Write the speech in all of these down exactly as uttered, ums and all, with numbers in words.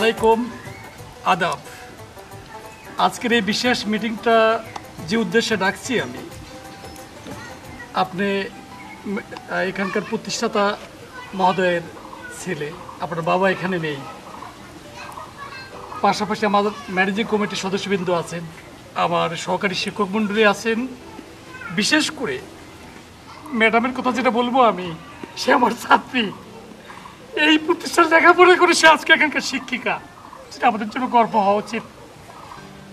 আলাইকুম, আদাব। আজকের এই বিশেষ মিটিংটা যে উদ্দেশ্যে ডাকছি আমি, আপনি, উম, আহ, এখানকার প্রতিষ্ঠাতা মহোদয়ের ছেলে, আপনার বাবা এখানে নেই। পাশাপাশি আমার ম্যানেজিং কমিটির সদস্যবৃন্দ আছেন, আমার সহকারী শিক্ষক মণ্ডলী আছেন। বিশেষ করে ম্যাডামের কথা যেটা বলবো আমি, সে আমার ছাত্রী। এই প্রতিষ্ঠান লেখাপড়া করে সে আজকে এখানকার শিক্ষিকা, সেটা আমাদের জন্য গর্ব হওয়া উচিত।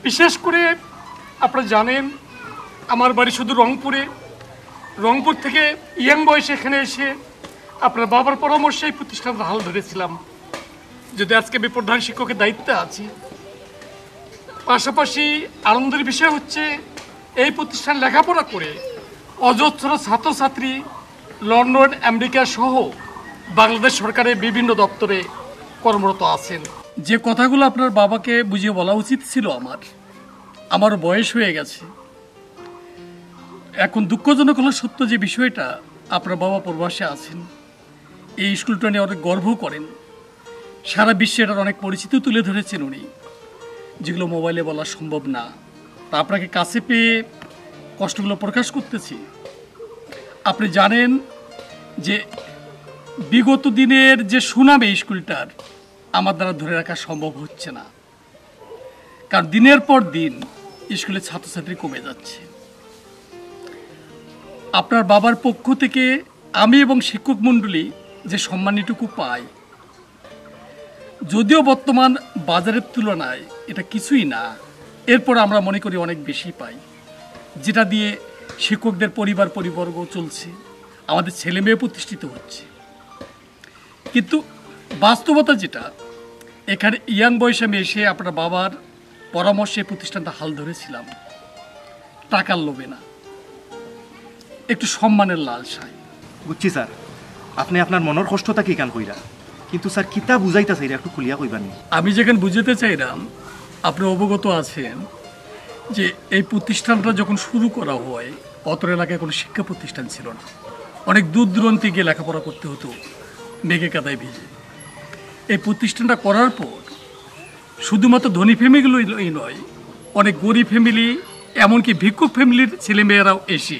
বিশেষ করে আপনারা জানেন, আমার বাড়ি শুধু রংপুরে। রংপুর থেকে ইয়াং বয়সে এখানে এসে আপনার বাবার পরামর্শে এই প্রতিষ্ঠানটা হাল ধরেছিলাম। যদি আজকে আমি প্রধান শিক্ষকের দায়িত্বে আছি, পাশাপাশি আনন্দের বিষয় হচ্ছে এই প্রতিষ্ঠান লেখাপড়া করে অজস্র ছাত্রছাত্রী লন্ডন, আমেরিকা সহ বাংলাদেশ সরকারের বিভিন্ন দপ্তরে কর্মরত আছেন। যে কথাগুলো আপনার বাবাকে বুঝিয়ে বলা উচিত ছিল আমার, আমার বয়স হয়ে গেছে। এখন দুঃখজনক হলো সত্য যে বিষয়টা, আপনার বাবা প্রবাসে আছেন, এই স্কুলটা নিয়ে অনেক গর্ব করেন। সারা বিশ্বে এটার অনেক পরিচিতি তুলে ধরেছেন উনি, যেগুলো মোবাইলে বলা সম্ভব না। তা আপনাকে কাছে পেয়ে কষ্টগুলো প্রকাশ করতেছি। আপনি জানেন যে বিগত দিনের যে সুনাম এই স্কুলটার, আমার দ্বারা ধরে রাখা সম্ভব হচ্ছে না, কারণ দিনের পর দিন স্কুলে ছাত্রছাত্রী কমে যাচ্ছে। আপনার বাবার পক্ষ থেকে আমি এবং শিক্ষক মণ্ডলী যে সম্মানটুকু পাই, যদিও বর্তমান বাজারের তুলনায় এটা কিছুই না, এরপর আমরা মনে করি অনেক বেশি পাই, যেটা দিয়ে শিক্ষকদের পরিবার পরিবর্গ চলছে, আমাদের ছেলে মেয়ে প্রতিষ্ঠিত হচ্ছে। কিন্তু বাস্তবতা যেটা, এখানে ইয়াং বয়সে আমি এসে আপনার বাবার পরামর্শে প্রতিষ্ঠানটা হাল ধরেছিলাম, টাকার লোভে না, একটু সম্মানের লালসায়। বুঝছি স্যার, আপনি আপনার মনের কষ্টটা কি কান কইরা, কিন্তু স্যার কিতা বুঝাইতা চাইরা একটু খুলিয়া কইবানি? আমি যেখানে বুঝাতে চাইলাম, আপনি অবগত আছেন যে এই প্রতিষ্ঠানটা যখন শুরু করা হয়, অত্র এলাকায় কোনো শিক্ষা প্রতিষ্ঠান ছিল না। অনেক দূর দূরান্তে গিয়ে লেখাপড়া করতে হতো মেঘে কাদায় ভিজে। এই প্রতিষ্ঠানটা করার পর শুধুমাত্র ধনী ফ্যামিলিগুলোই নয়, অনেক গরিব ফ্যামিলি, এমনকি ভিক্ষুক ফ্যামিলির ছেলেমেয়েরাও এসে,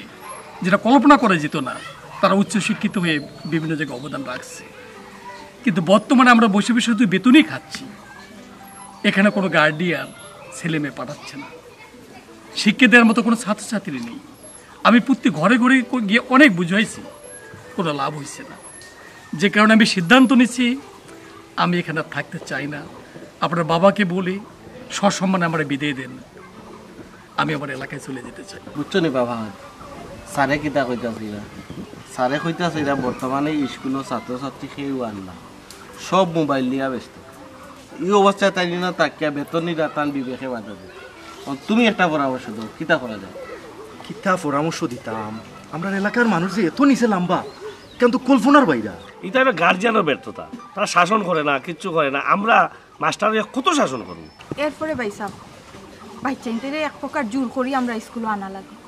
যেটা কল্পনা করা যেত না, তারা উচ্চশিক্ষিত হয়ে বিভিন্ন জায়গায় অবদান রাখছে। কিন্তু বর্তমানে আমরা বসে বসে শুধু বেতনই খাচ্ছি, এখানে কোনো গার্ডিয়ান ছেলে মেয়ে পাঠাচ্ছে না, শিক্ষা দেওয়ার মতো কোনো ছাত্রছাত্রী নেই। আমি প্রতি ঘরে ঘরে ক- গিয়ে অনেক বুঝাইছি, কোনো লাভ হইছে না। যে কারণে আমি সিদ্ধান্ত নিছি, আমি এখানে আর থাকতে চাই না। আপনার বাবাকে বলি, সসম্মানে আমারে বিদায় দেন, আমি আমার এলাকায় চলে যেতে চাই। বুঝছো নি বাবা, স্যারে কিতা কইতাছিলা? স্যারে কইতাছিলা বর্তমানে স্কুলো ছাত্রছাত্রী কেউ আর না, সব মোবাইল নিয়া ব্যস্ত। এই অবস্থায় তাই না থাকিয়া বেতন নিরা তান বিবেকে বাধা দেয়। অন তুমি একটা পরামর্শ দাও, কিতা করা যায়? কিতা পরামর্শ দিতাম? আমরার এলাকার মানুষ যে এত নিচে লাম্বা, কিন্তু কল্পনার বাইরা। এটা একটা গার্জিয়ানের ব্যর্থতা, তারা শাসন করে না, কিচ্ছু করে না। আমরা মাস্টাররে কত শাসন করবো। এরপরে ভাই সাহেব, বাচ্চাইন্তরে এক প্রকার জোর করি আমরা স্কুলো আনা লাগে।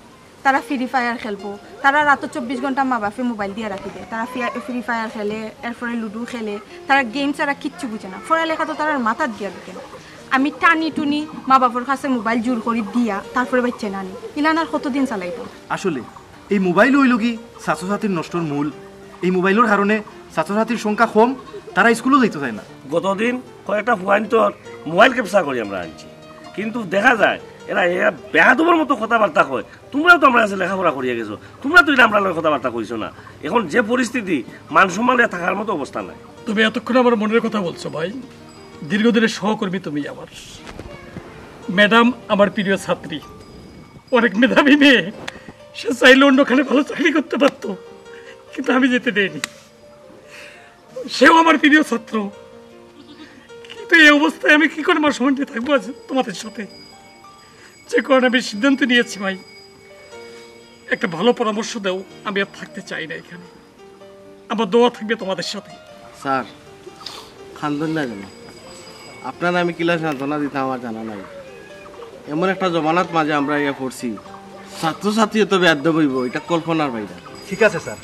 তারা ফ্রি ফায়ার খেলবো, তারা রাতো চব্বিশ ঘন্টা মা বাপে মোবাইল দিয়া রাখি দেয়। তারা ফিয়া- ফ্রি ফায়ার খেলে, এরপরে লুডু খেলে, তারা গেম ছাড়া কিচ্ছু বুঝে না। পড়ালেখা তো তারার মাথাত গিয়া ঢুকে না। আমি টানি টুনি মা বাপর কাছে মোবাইল জোর করি দিয়া তারপরে বাচ্চা নানি, ইলান আর কতদিন চালাইতাম? আসলে এই মোবাইল অইল কি ছাত্রছাত্রীর নষ্টর মূল। এই মোবাইলর কারণে ছাত্রছাত্রীর সংখ্যা কম, তারা স্কুলও যাইতে চায় না। গতদিন কয়েকটা ফুয়াইন্তর মোবাইল ক্যাপচার করি আমরা আনছি, কিন্তু দেখা যায় এরা এরা বেয়াদবর মতো কথাবার্তা কয়। তোমরাও তো আমরা কাছে লেখাপড়া করিয়া গেছো, তোমরা তো এটা আমরা লগে কথাবার্তা কইছো না। এখন যে পরিস্থিতি, মান সম্মান থাকার মতো অবস্থা নাই। তুমি এতক্ষণ আমার মনের কথা বলছো ভাই, দীর্ঘদিনের সহকর্মী তুমি আমার। ম্যাডাম আমার প্রিয় ছাত্রী, অনেক মেধাবী মেয়ে, সে চাইলে অন্যখানে ভালো চাকরি করতে পারতো, কিন্তু আমি যেতে দেইনি। সেও আমার প্রিয় ছাত্র, কিন্তু এই অবস্থায় আমি কি করে মান সম্মান নিয়ে থাকবো আজ তোমাদের সাথে? যে কারণে আমি সিদ্ধান্ত নিয়েছি ভাই, একটা ভালো পরামর্শ দাও, আমি আর থাকতে চাই না এখানে। আমার দোয়া থাকবে তোমাদের সাথে। স্যার, খান্দন না যেন, আপনারা আমি কিলা সান্ত্বনা দিতাম আমার জানা নাই। এমন একটা জমানাত মাঝে আমরা ইয়া পড়ছি, ছাত্রছাত্রী এত বেয়াদব হইব, এটা কল্পনার বাইরে। ঠিক আছে স্যার,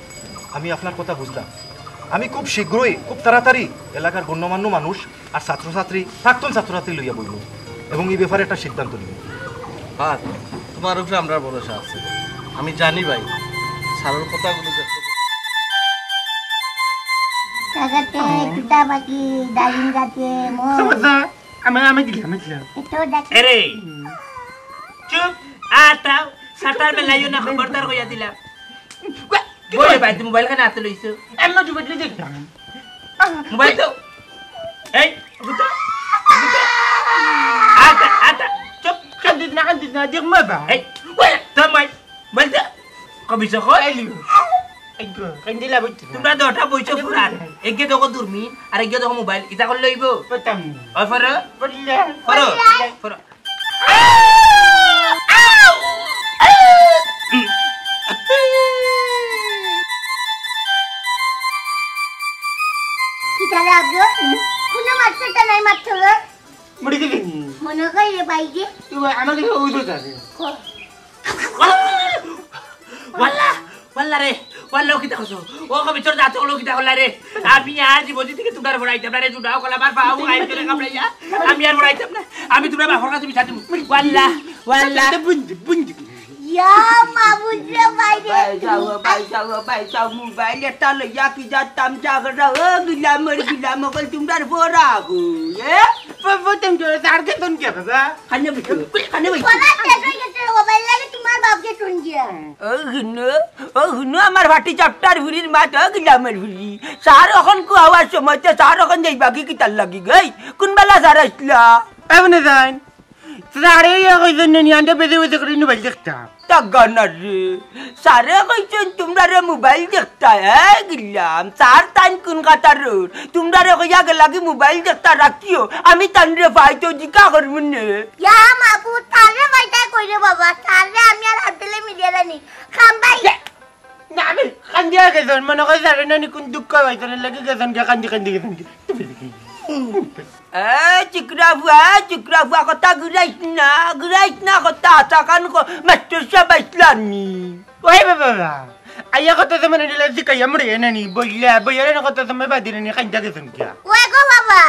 আমি আপনার কথা বুঝলাম। আমি খুব শীঘ্রই, খুব তাড়াতাড়ি এলাকার গণ্যমান্য মানুষ আর ছাত্রছাত্রী, প্রাক্তন ছাত্রছাত্রী লইয়া বইব এবং এই ব্যাপারে একটা সিদ্ধান্ত নিব। আর তোমার উপরে আমরা ভরসা আছে। আমি জানি ভাই, স্যারের কথাগুলো দেখতে কাকাতে, তুতা পাখি, ডালিম গাছে, মন। আমি আমি দিলাম আমি দিলাম। এটাও দেখ। এরে চুপ। আর তাও সাতার বেলাইও না, খবরদার কইয়া দিলাম। বলে ভাই, তুমি মোবাইল খানে হাতে লইছো। এমন জুবেট দেখলাম। মোবাইল তো এই বুঝো, বুঝো। আটা আটা চুপ। কান্দিস না কান্দিস না দেখ মা বা। এই ওই তো মাই বলতে কবি সকল। আইলি। একটু কান্দিলা বুঝতে। তোমরা দুটা বইছো পুরা। এগে দেখো দূরবীন আর এগে দেখো মোবাইল, ইটা করলে হইব? পড়তাম। ওই ফরো পড়লে। ফরো ফরো। কিতা লাগলো? কোনো মাত্রটা নাই মাত্র। মুড়ি দিবি নি? মনে করি রে বাইকে। তুই আমাকে ওই দোষ আছে। ওয়াল্লা ওয়াল্লা রে, ওয়াল্লা কিতা করছো? ও কবি তোর দাঁত হলো কিতা করলা রে? আমি আর জীবন থেকে তোমরা পড়াইতাম না রে, জুড়াও কলা মার পাও আই করে কামড়াইয়া। আমি আর পড়াইতাম না। আমি তোমরা বাপর কাছে বিচার দিব। ওয়াল্লা ওয়াল্লা। বুঝি বুঝি। ইয়া মাবুদ রে বাইরে। ভাই যাও, ভাই যাও, ভাই যাও, মোবাইল একটা লইয়া কি যাতাম জাগরা, ও গিলাম, ওর গিলাম, অকল তোমরার বড় আগু, এ? পড়তাম তো তার কে তন কে বাবা? খানে বইছো, খানে বইছো। পড়া শেষ হয়ে গেছে রে বাবা, এর লাগে তোমার বাপকে শুন গিয়া। ও হুনো, ও হুনো, আমার ফাটি চাপটার ফুরির মাত, ও গিলামর ফুরি। স্যার অখন কু আওয়ার সময় তো স্যার অখন যাইবা কি কিতার লাগি গই? কোন বেলা স্যার আসলা? এমনে যাইন। স্যারে ইয়া কইছেন নি আন্ডা বেজে বেজে করে মোবাইল দেখতাম। তাগানার রে। স্যারে কইছেন তোমরা রে মোবাইল দেখতা, এ গিলাম। স্যার তাইন কোন কাতার রোড? তোমরা রে কইয়া গেলা কি মোবাইল দেখতা রাখিও? আমি তান রে পাই তো জিকা করমু নে। ইয়া মাবুদ, তারে বাইটা কই রে বাবা, তারে আমি আর আব্দুলে মিলিয়ে রানি। খাম ভাই। না আমি কান্দিয়া গেছেন, মনে করি স্যারে নানি কোন দুঃখ হইছে না, লাগে গেছেন গিয়া কান্দি কান্দি গেছেন গিয়া। এ চিকরা ফুয়া, এ চিকরা ফুয়া, কথা ঘুরাইস না, ঘুরাইস না কথা, আশা খান মাস্টার সাহেব আইসলানি। ওই বাবা, আইয়া কথা তো মানে দিলে জিকাইয়া মরে নানি, বইলা, বইয়া না কথা তো বাদি নানি, কান্দিয়া গেছেন গিয়া। ওই গো বাবা,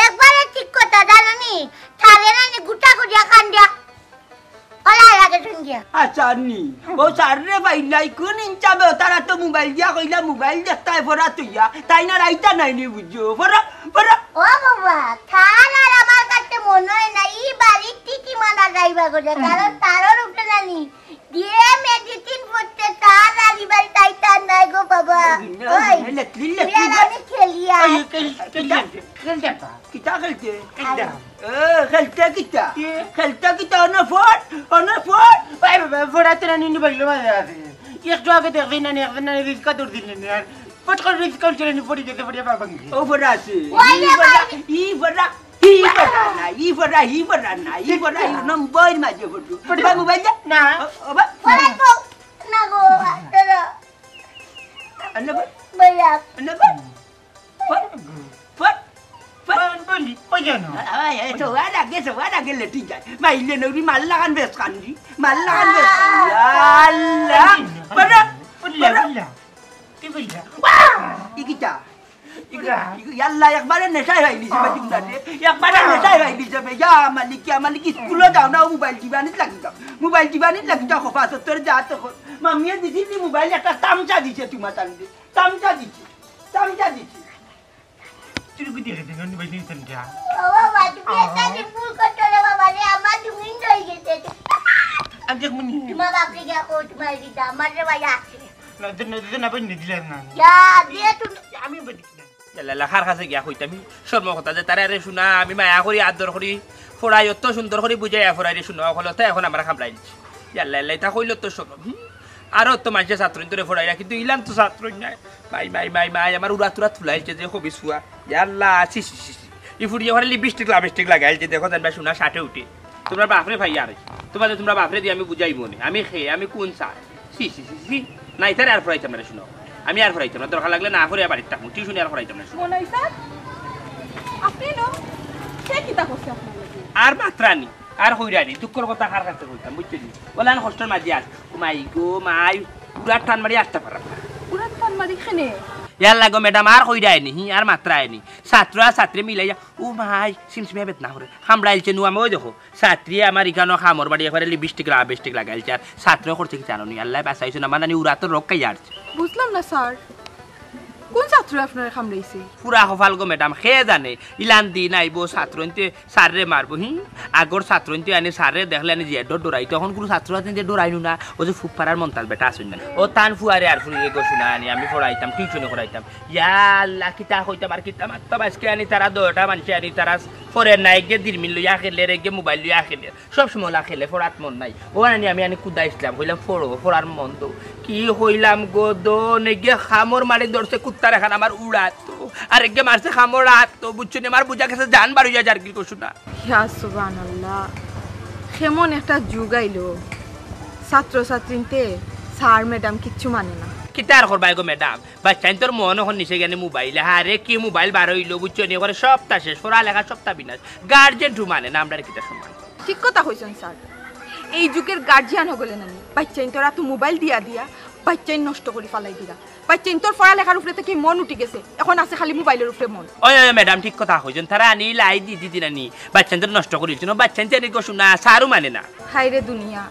একবারে ঠিক কথা জানো নি, তারে নানি গুটা করিয়া কান্দিয়া। ওলা লাগে শুন গিয়া। আচ্ছা নি, ও স্যার রে পাইলাই কোন ইনচাবে, তারা তো মোবাইল দিয়া কইলা মোবাইল দেখতায় ফরা তুইয়া, তাই না রাইতা নাই নি বুঝছো, ফরা, ফরা। ও বাবা, তার আর আমার কাছে মনে হয় না, ই বাড়ির টিকি মানা যাইবা গো, কারণ তারর উপরে নানি, দিয়ে মেডিসিন পড়তে তার আর ই বাড়ি তাই তার নাই গো বাবা। ওই, লেটলি, তুই আর আমি খেলিয়া। কিতা খেলতে? এ, খেলতে কিতা? খেলতে কিতা? অনো ফোন, অনো ফোন। ভাই, ভাই, ফোন হাতে না নিয়ে মোবাইল মাঝে আছে। একটু আগে দেখবি না, একদিন না রিস্কা দৌড় দিলেন আর। ফট করে রিস্কা উঠে নি পড়ি গেছে, পড়িয়া বাবা গেছে। ও ফোন আছে। ওই রে ই ফোন, ভাই। ই ফোন, ই ফোন না, ই ফোন, ই ফোন না, ই ফোন, ই নম্বর মাঝে ফটো। পড়ি ভাই, মোবাইল দে। না। ও, ও, ভাই। ফোন তো না গো, দাদা। আনে ভাই, ভাইয়া। আনে ভাই। Phone, phone, phone. বলি, ওই জানো। আয়, আয়, তো আর আগে, তো আর আগে লেটি যায়। মাইলে নৌরি মাল্লা খান বেশ কান্দি। মাল্লা খান বেশ কান্দি। আল্লাহ। বলো, বুঝলা, বলো। বুঝলা। তুই বুঝলা। ইকিতা? ইকি-, ইকি-, ইয়াল্লা, একবারে নেশায় হইলিছে বে তোমরা রে। একবারে নেশায় হইলিছে বে। ইয়া মালিক, ইয়া মালিক, স্কুলো যাও না, মোবাইল টিপানিত লাগি যাও। মোবাইল টিপানিত লাগি যাও, খোপা সত্তর যা তো খো-, মামিয়ে দিছি নি মোবাইল একটা তামচা দিছে তোমার তানরে। তামচা দিছে। তামচা দিছে। চুরি করে দেখে দেখে মোবাইল নিয়ে চলে যা। ও বাবা, তুমি একটা যে ভুল করছো রে বাবা রে, আমার দুই মিনিট হয়ে গেছে। আমি দেখ মনি। তোমার বাপরে গিয়া কো, তোমার দিদা, আমার রে ভাই আছে। না, দিন না, দিন না, বই নিয়ে দিলে না। যা, দিয়ে তুমি আমি বই দিলাম। ইয়াল্লা, কার কাছে গিয়া কইতাম, ই শরমর কথা যে তারে, আরে শুনা, আমি মায়া করি, আদর করি, ফড়াই, অত সুন্দর করি বুঝাইয়া ফড়াই রে শুনা, অকল তো এখন আমরা খাবলাই দিছি। ইয়াল্লা, ইয়াল্লা, ইতা কইল তো শরম, হুম? আরো তো মাইনষে ছাত্রইন ধরে ফড়াইরা, কিন্তু ইলান তো ছাত্রইন নাই। মাই, মাই, মাই, মাই, আমার উড়া তুরা তুলাইছে যে কবি সুয়া। ইয়াল্লা, ছি, ছি, ছি, ছি। ই ফুড়িয়ে ফড়ে লিপস্টিক, লাপস্টিক লাগাইছে, দেখো যেন বা শুনা শার্টে উঠে। তোমরা বাপরে ভাই আর, তোমাদের তোমরা বাপরে দিয়ে আমি বুঝাইব নে। আমি খে, আমি কোন স্যার? ছি, ছি, ছি, ছি। না, ইতারে আর ফড়াইতাম না রে, শুনো। আমি আর ফড়াইতাম না, দরকার লাগলে না করে বাড়িত থাকবো, টিউশনি আর ফড়াইতাম না, শুনো। মনাই স্যার, আপনি এনো? সে কিতা করছে আপনার লগে? আর মাত্রা নি, আর কইরা নি, দুঃখর কথা কার কাছে কইতাম, বুঝছো নি? ওলান কষ্টর মাঝে আস, ও মাই গো মাই, পুরা টান মারি আসতে পারে না। পুরা টান মারি কেনে? ইয়ার লাগো ম্যাডাম, আর কইরায় নি, হি, আর মাতরায় নি। ছাত্র আর ছাত্রী মিলাইয়া, ও মাই, সিমসিমে বেদনা করে। কামড়াইলছে নু, আমি ওই দেখো, ছাত্রী আমার ইখানো কামর বাড়ি একবারে লিপস্টিক, লাপস্টিক লাগাইলছে, আর ছাত্র করছে কি জানো নি? আল্লায় বাঁচাইছে না, মানে উড়াতো রোগ খাইয়া আসছে। বুঝলাম না স্যার, কোন ছাত্র আপনারে কামড়াইছে? পুরা কপাল গো ম্যাডাম, কে জানে, ইলান দিন আইবো ছাত্রইন্তে স্যাররে মারবো, হি? আগর ছাত্রইন্তে আনি স্যাররে দেখলে আনি যে ডর ডরাইতো, অখন কুনু ছাত্র আছইন যে ডরাইনু না, ও যে ফুকপাড়ার মন্তাজ বেটা আছইন না, ও তান ফুয়ারে আর ফুরিরে গো শুনা আনি, আমি পড়াইতাম, টিউশনে করাইতাম। ইয়া আল্লাহ, কিতা কইতাম আর কিতা মাততাম, আজকে আনি তারা দুইটা মানষে আনি তারা পড়ের না, এগে দিরমিন লইয়া খেলের, এগে মোবাইল লইয়া খেলের, সব সময় লা খেলে, পড়াত মন নাই। ও আনি আমি আনি কুদাইছলাম, কইলাম, "পড়ো, পড়ার মন দেও।" কি কইলাম গো, দন এগে কামর মারি ধরছে কুত্তার লাখান আমার উড়াতো, আর এগে মারছে কামড়াতো, বুঝছো নি? আমার বুঝা গেছে জান বার অইয়া যার কি কইছো না। ইয়া সুবহানাল্লাহ, কেমন একটা যুগ আইলো, ছাত্র ছাত্রীন্তে স্যার ম্যাডাম কিচ্ছু মানে না। কিতা আর করবায় গো ম্যাডাম, বাচ্চাইন্তর মন অখন নিচে গেলে মোবাইলে, হারে কি মোবাইল বার অইলো, বুঝছো নি? করে সবটা শেষ, পড়ালেখা সবটা বিনাশ, গার্জেন টু মানে না, আমরার কিতা সম্মান। ঠিক কথা কইছইন স্যার, এই যুগের গার্জিয়ান হকলে নানি বাচ্চাইন্তর আতো মোবাইল দিয়া দিয়া বাচ্চাইন নষ্ট করি ফালাই দিরা। বাচ্চাইন্তর পড়ালেখার উপরে থাকি মন উঠি গেছে, অখন আছে খালি মোবাইলর উপরে মন। ওই, ওই, ম্যাডাম, ঠিক কথা কইছইন। তারা আনি লাই দি, দি দিন আনি, বাচ্চাইন্তর নষ্ট করিলছইন। ও বাচ্চাইন্তে আনি গো শুনা, স্যারও মানে না। হায় রে দুনিয়া,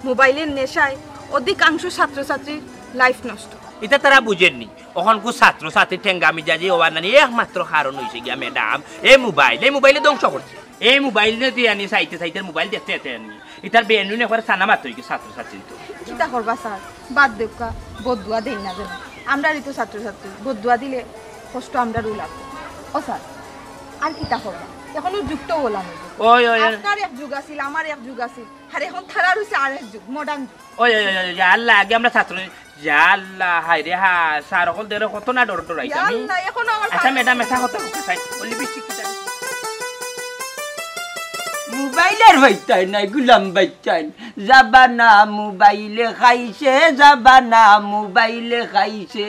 মোবাইলের নেশায় অধিকাংশ ছাত্রছাত্রীর লাইফ নষ্ট। ইতা তারা বুঝের নি। অখন কু ছাত্রছাত্রী ঠেঙ্গা মিজাজি অওয়ার নানি একমাত্র কারণ অইছে গিয়া ম্যাডাম, এই মোবাইল, এই মোবাইলে ধ্বংস করছে। এই মোবাইল নিয়া তুই আনি চাইতে চাইতে মোবাইল দেখতে দেখতে আনি। ইতার বেনুন একবারে সানা মাত অইগেছে ছাত্রছাত্রী তো। কিতা করবা স্যার? বাদ দেউক্কা, বদদুয়া দেই না যেন। আমরারই তো ছাত্রছাত্রী, বদদুয়া দিলে কষ্ট আমরারও লাগবো। ও স্যার, আর কিতা করবা? অখনও যুগ তো বলা নাই। ওই, ওই, ওই। আপনার এক যুগ আছিল, আমার এক যুগ আছিল। আর অখন তারার অইছে আরেক যুগ, মডার্ন যুগ। ওই, ওই, ওই, ওই, ইয়া আল্লাহ, আগে আমরা ছাত্র, ইয়া আল্লাহ, হায় রে হায়, স্যার অকল দেখলে কত না ডর ডরাইতাম। ইয়া আল্লাহ, অখনও আমার আচ্ছা, ম্যাডাম, এটা কথা বলতে চাই। ওই লিপস্টিক কিতা? মোবাইলর বাইচ্চাইন নাই, গুলাম বাইচ্চাইন। জামানা মোবাইলে খাইছে, জামানা মোবাইলে খাইছে।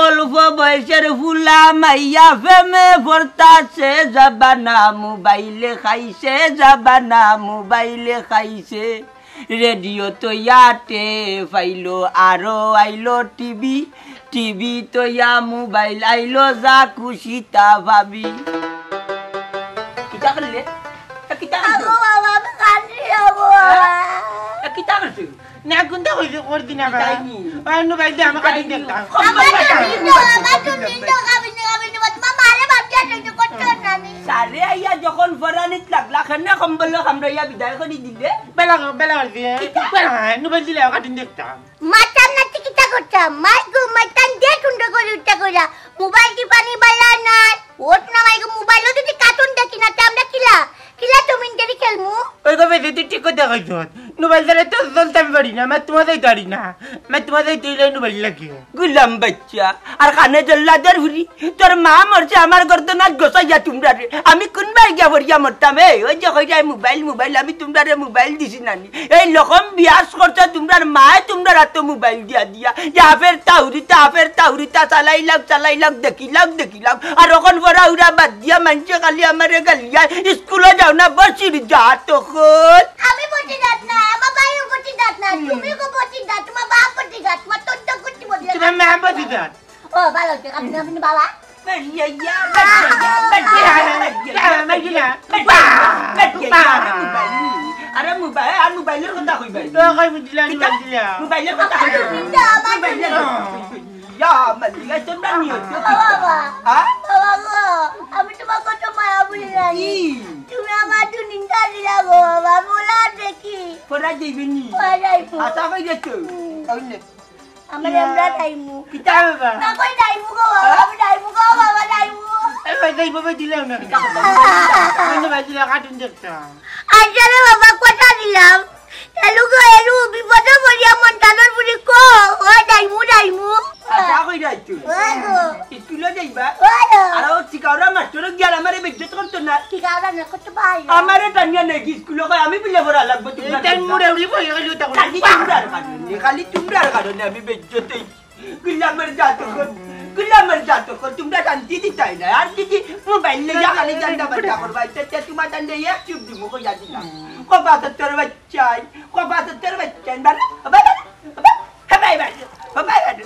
অল্প বয়সের ফুলা মাইয়া প্রেমে পড়তাছে, জামানা মোবাইলে খাইছে, জামানা মোবাইলে খাইছে। রেডিও তো ইয়াতে পাইলো, আরো আইলো টিভি, টিভি তো ইয়া মোবাইল আইলো, যা খুশি তা ভাবি। কিতা করলে? এ, কিতা করলে? আগো বাবা, আমি কান্দি যাবো। এ, কিতা করলে? না, কোনটা কইছে? কর দিন আবার। তাই নি? আর নু বাইদে আমাকে দিন দেখতাম। আমার তো নিন্দো, আমার তো নিন্দো, আমি নিন্দো, আমি নিন্দো, তোমার মারে বাপ দিয়ে সহ্য করতে পারতাম না আমি। সারে আইয়া যখন ফরানিত লাগলা, কেনে কম্বল কামড়াইয়া বিদায় করি দিলে? বেলা, বেলা করি দিয়ে। কিতা? বেলা, নু বাইদে দিলে আমাকে দিন দেখতাম। মাতার নাতি কিতা করতাম? মাই গো, মাতান দে সুন্দর করি উঠা কইরা। মোবাইল টিপানি বালা নাই। ওঠ না মাই গো, মোবাইলও যদি কার্টুন দেখি না, তে আমরা কিলা? কিলা তুমি ইন্টারি খেলমু? ওই গো, বেটি, তুই ঠিক কথা কইছস। মোবাইল ছাড়া তো চলতে আমি পারি না, মাত মাতাইতে পারি না। মাত মাতাইতে অইলে মোবাইল লাগে। গুলাম বাইচ্চা, আর কানে জল্লাদর ফুরি, তোর মা মরছে আমার গর্দনাত গছাইয়া তুমরারে। আমি কুনবায় গিয়া পড়িয়া মরতাম, এই, ওই যে কইরায় মোবাইল, মোবাইল, আমি তুমরারে মোবাইল দিছি নানি। এই লকম বিয়াস করছো তুমরার মায়ে তুমরার আতো মোবাইল দিয়া দিয়া। যে হাফের তাহুরিতা, হাফের তাহুরিতা, চালাইলাম, চালাইলাম, দেখিলাম, দেখিলাম। আর অখন পড়া উড়া বাদ দিয়া মানষে খালি আমারে গালিয়া, স্কুলো যাও না, বসির জাত অকল। আমি বসির জাত না, আমার ভাইও বসির জাত না, তুমিও বসির জাত, তোমার বাপ বসির জাত, তোমার তোর তো কুটি বসির জাত। তোমার মা বসির জাত। ও, ভালা অইছে, আপনি, আপনি বাবা। আরে মোবাইল, আর মোবাইলর কথা কইবা। তো কই বুঝলা, কিতা? মোবাইল দিলা। মোবাইলর কথা কইবা। ইয়া, মালিক, এই তোমরা নিয়ত। বাবা, বাবা। হ্যাঁ? বাবা গো, আমি তোমার কত মায়া করি জানি। কি? তুমি আমার দুনিয়া দিলা গো বাবা, মোলা দেখি। পড়া যাইবে নি? পড়া যাইবো। আশা করি তো। হুম। তাহলে আমার আমরা যাইমু। কিতা বাবা? না কই যাইমু গো বাবা, হ্যাঁ? আমি যাইমু গো বাবা, যাইমু। এই ভাই, যাই বাবা, দিলাম না। কিতা কথা? অন্য ভাই দিলা, কার্টুন দেখতাম। আচ্ছা রে বাবা, কথা দিলাম। এলু গো, এলু, বিপদে পড়িয়া মন্তানর বুড়ি কো, ও যাইমু, যাইমু। আশা করি যাইতো। ওই গো। স্কুলো যাইবা? ওই গো। আর ও চিকাওরা মাস্টর গিয়া আমারে বেজ্জত করতো না। চিকাওরা না করতো ভাই। আমারে টানিয়া নেই কি স্কুলো কয় আমি বিলে ভরা লাগবো তুমি। এই টাইম মুড়ে উড়ি বই গেল তা করে। খালি তোমরার কারণে, খালি তোমরার কারণে আমি বেজ্জত অইছি। গুলামের জাত অকল, গুলামের জাত অকল, তোমরা শান্তি দিতায় না। আর যদি মোবাইল লইয়া খালি জান্তা বান্তা করবা, তে তোমার টানলে এক চুপ দিব, কইয়া দিলাম। কবা তো তোর বাচ্চাই, কবা তো তোর বাচ্চাই, বাবা, বাবা, বাবা, বাবা, বাবা, বাবা, বাবা।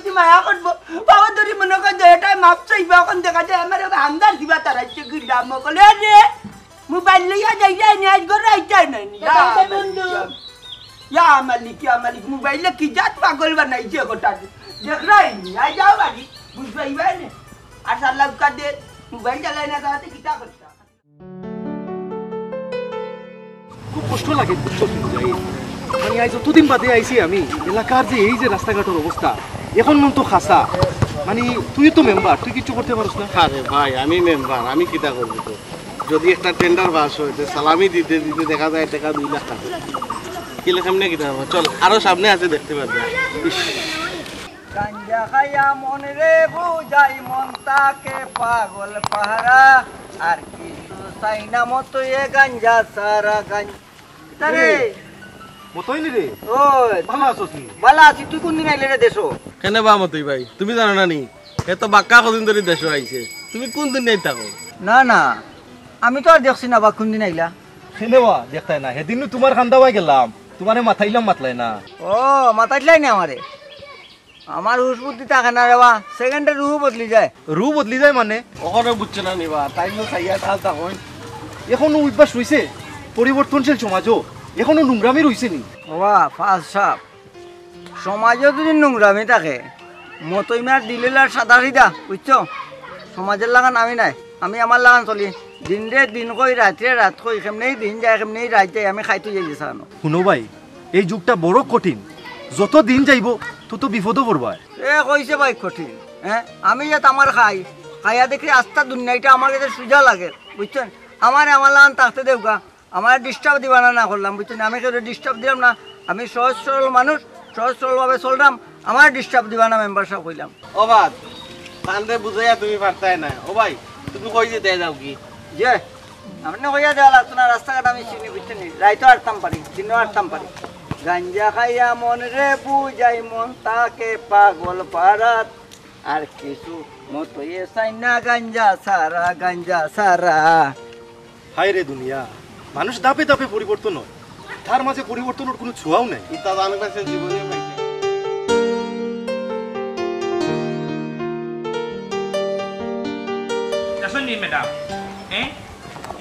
কইছি মায়া করবো। বাবা ধরি মনে কর যে এটাই মাপ চাইবা, এখন দেখা যায় আমার আবার হামদার দিবা তারা ইচ্ছে কি দাম করে রে। মোবাইল লইয়া যাইলে নিয়ে আজ ঘরে আইতে নাই। ইয়া মালিক, ইয়া মালিক, মোবাইলে কি জাত পাগল বানাইছে গোটা। দেখরাই নি, আই যাও বাড়ি, বুঝবাই বাই নে। আর সাল্লা উকা দে, মোবাইল চালাই না, তাতে কিতা করতা? খুব কষ্ট লাগে, বুঝছো তুমি, যাই। মানে, আজ অতদিন বাদে আইছি আমি, এলাকার যে এই যে রাস্তাঘাটের অবস্থা, এখন মন তো খাসা। মানে, তুই তো মেম্বার, তুই কিচ্ছু করতে পারস না। আরে ভাই, আমি মেম্বার, আমি কিতা করবো তো? যদি একটা টেন্ডার পাস হয়, তো সালামি দিতে দিতে দেখা যায় টাকা দুই লাখ টাকা। কিলে কেমনে কিতা হবে? চল, আরো সামনে আছে, দেখতে পারবে। ইস। গাঞ্জা খাইয়া মন রে বুঝাই মন তাকে পাগল পাহারা, আর কিছু চাই না মতো এ গাঞ্জা সারা গাঞ্জা। তারে মতই নি রে? ওই ভালা আছস নি? ভালা আছি, তুই কোন দিন আইলে রে দেশো? কেনে বা মতই ভাই, তুমি জানো না নি? হে তো বাক্কা কদিন ধরি দেশো আইছে, তুমি কোন দিন নাই থাকো? না না, আমি তো আর দেখছি না বা কোন দিন আইলা। কেনে বা দেখতায় না, হেদিন তোমার খান্দাবায় গেলাম, তোমারে মাতাইলাম, মাতলায় না। ও, মাতাইলাই না আমারে। আমার হুশ বুদ্ধি থাকে না রে বা, সেকেন্ডে রুহ বদলি যায়। রুহ বদলি যায় মানে? ওখানে বুঝছে না নি বা, তাই তো চাইয়া কাল তা হয়। এখনো অভ্যাস রইছে পরিবর্তনশীল সমাজও, এখনো নোংরামি রইছে নি? বাবা, ফাজ সাব, সমাজও যদি নোংরামি থাকে, মতই মিয়ার দিল অইলা সাদা সিধা, বুঝছো? সমাজর লাখান আমি নায়, আমি আমার লাখান চলি। দিনরে দিন কই, রাইতরে রাইত কই, কেমনেই দিন যায়, কেমনেই রাইত যায়, আমি খাইতে যাই যে সারানো। হুনো ভাই, এই যুগটা বড় কঠিন, যত দিন যাইবো তত বিপদো পড়বায়। এ কইছে ভাই কঠিন, হ্যাঁ? আমি যে তামার খাই, খাইয়া দেখি আস্তা দুনিয়াটা আমার কাছে সুজা লাগে, বুঝছইন? আমারে আমার লাখান থাকতে দেউক্কা, আমারে ডিস্টার্ব দিবা না, না করলাম, বুঝছইন? আমি কেউরে ডিস্টার্ব দিলাম না, আমি সহজ সরল মানুষ, সহজ সরলভাবে চলরাম, আমারে ডিস্টার্ব দিবা না, মেম্বার সাব কইলাম। ও বাদ, তানরে বুঝাইয়া তুমি পারতায় না। ও ভাই, তুমি কই যেতে যাও কি? যে, আপনে কইয়া দেওয়া লাগতো না, রাস্তাঘাট আমি চিনি, বুঝছইন নি? রাইতো আটতাম পারি, দিনো আটতাম পারি। গাঞ্জা খাইয়া মন রে বুঝাই মন তাকে পাগল পারাত, আর কিছু মতো এ চাই না গাঞ্জা সারা, গাঞ্জা সারা। হায় রে দুনিয়া, মানুষ ধাপে ধাপে পরিবর্তন হয়, তার মাঝে পরিবর্তনর কোনো ছোঁয়াও নাই। ইতা জানো না, সে জীবনে পাইছে। দেখছইন নি ম্যাডাম, হ্যাঁ?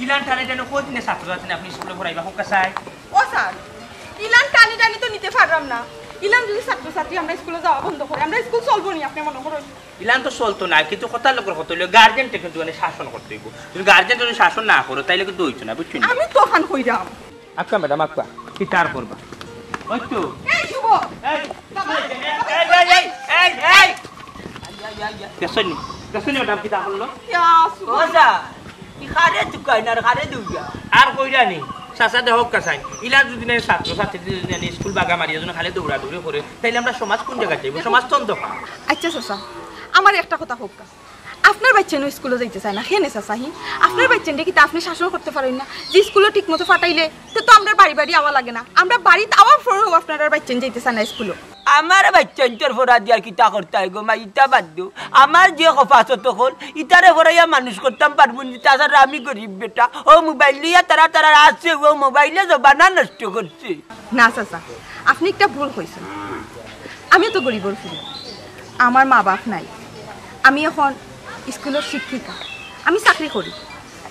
ইলান টানে টানে কয়দিনে ছাত্রছাত্রী আপনি স্কুলে পড়াইবা, হোক চাই? ও স্যার, ইলান টানি টানি তো নিতে পারলাম না। ইলান যদি ছাত্রছাত্রী আমরা স্কুলে যাওয়া বন্ধ করে, আমরা স্কুল চলবো নি, আপনি মনে করইন? ইলান তো চলতো না, কিন্তু কথার লোকের কথা হইলো গার্জেনরে কিন্তু মানে শাসন করতে হইব। তুমি গার্জেন যদি শাসন না করো, তাইলে কিন্তু হইতো না, বুঝছো নি? আমি তখন কইরাম। আক্কা ম্যাডাম, আক্কা, কি তার করবা? ওই তো। এই শুভ! এই, এই, এই, এই, এই, এই! দেখছইন নি? দেখছইন নি ম্যাডাম কিতা করলো? ইয়া, শুভ! ও স্যার, কি খারে তুকাই না, খারে দুইয়া? আর কইরা নি? চাচা দেখউক্কা চাই। ইলা যদি না ছাত্র ছাত্রী যদি না স্কুল বাগা মারিয়া যদি খালি দৌড়াদৌড়ি করে, তাইলে আমরা সমাজ কোন জায়গায় যাইব? সমাজ তো অন্ধকার। আচ্ছা চাচা, আমার একটা কথা কউক্কা। আপনার বাইচ্চাইন স্কুলো যাইতে চায় না, কেনে চাচা হি? আপনার বাইচ্চাইনরে কিতা আপনি শাসন করতে পারইন না? যে স্কুলো ঠিক মতো ফাটাইলে, তে তো আমরা বাড়ি বাড়ি আওয়া লাগে না। আমরা বাড়িত আওয়ার পরেও আপনার বাইচ্চাইন যাইতে চায় না স্কুলো। আমার বাইচ্চাইন্তর ফোরা দিয়া কিতা করতায় গো মা, ইতা বাদ দেও। আমার যে কপাসত অকল, ইতারে ফোরাইয়া মানুষ করতাম পারমু নি, তাছাড়া আমি গরিব বেটা। ও মোবাইল লইয়া তারা তারা আছে, ও মোবাইলে জমানা নষ্ট করছে। না চাচা, আপনি একটা ভুল কইছেন। আমি তো গরিবর ফুরি, আমার মা বাপ নাই। আমি এখন স্কুলর শিক্ষিকা, আমি চাকরি করি।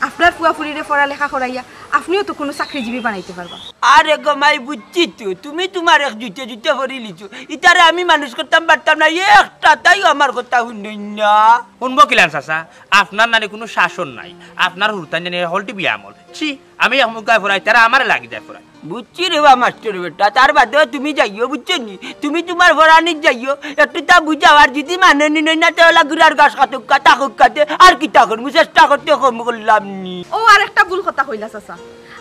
আপনার ফুয়া ফুরিরে পড়ালেখা করাইয়া আপনেও তো কুনু চাকরিজীবী বানাইতে পারবা। আরে গো মাই, বুঝছি তো, তুমি তুমার এক জুতে জুতে পড়ি লিছো। ইতারে আমি মানুষ করতাম পারতাম না, একটা তাইও আমার কথা হুনইন না। হুনবো কিলান চাচা, আপনার নানি কুনু শাসন নাই, আপনার হুরুতাইন নানি হকলটি বিয়ামল। ছি, আমি এক মুগায় পড়াই, তারা আমারে লাগি যায় পড়াই। বুঝছি রে বা মাস্টর বেটা, তার বাদেও তুমি যাইও, বুঝছো নি? তুমি তুমার পড়ানিত যাইও, একটু তা বুঝাও, আর যদি মানে নি নই না, তে ওলা গুড়ার গাছ কাটুক্কা, তাকুক্কাতে, আর কিতা করমু, চেষ্টা করতে কম করলাম নি। ও আর একটা ভুল কথা কইলা চাচা,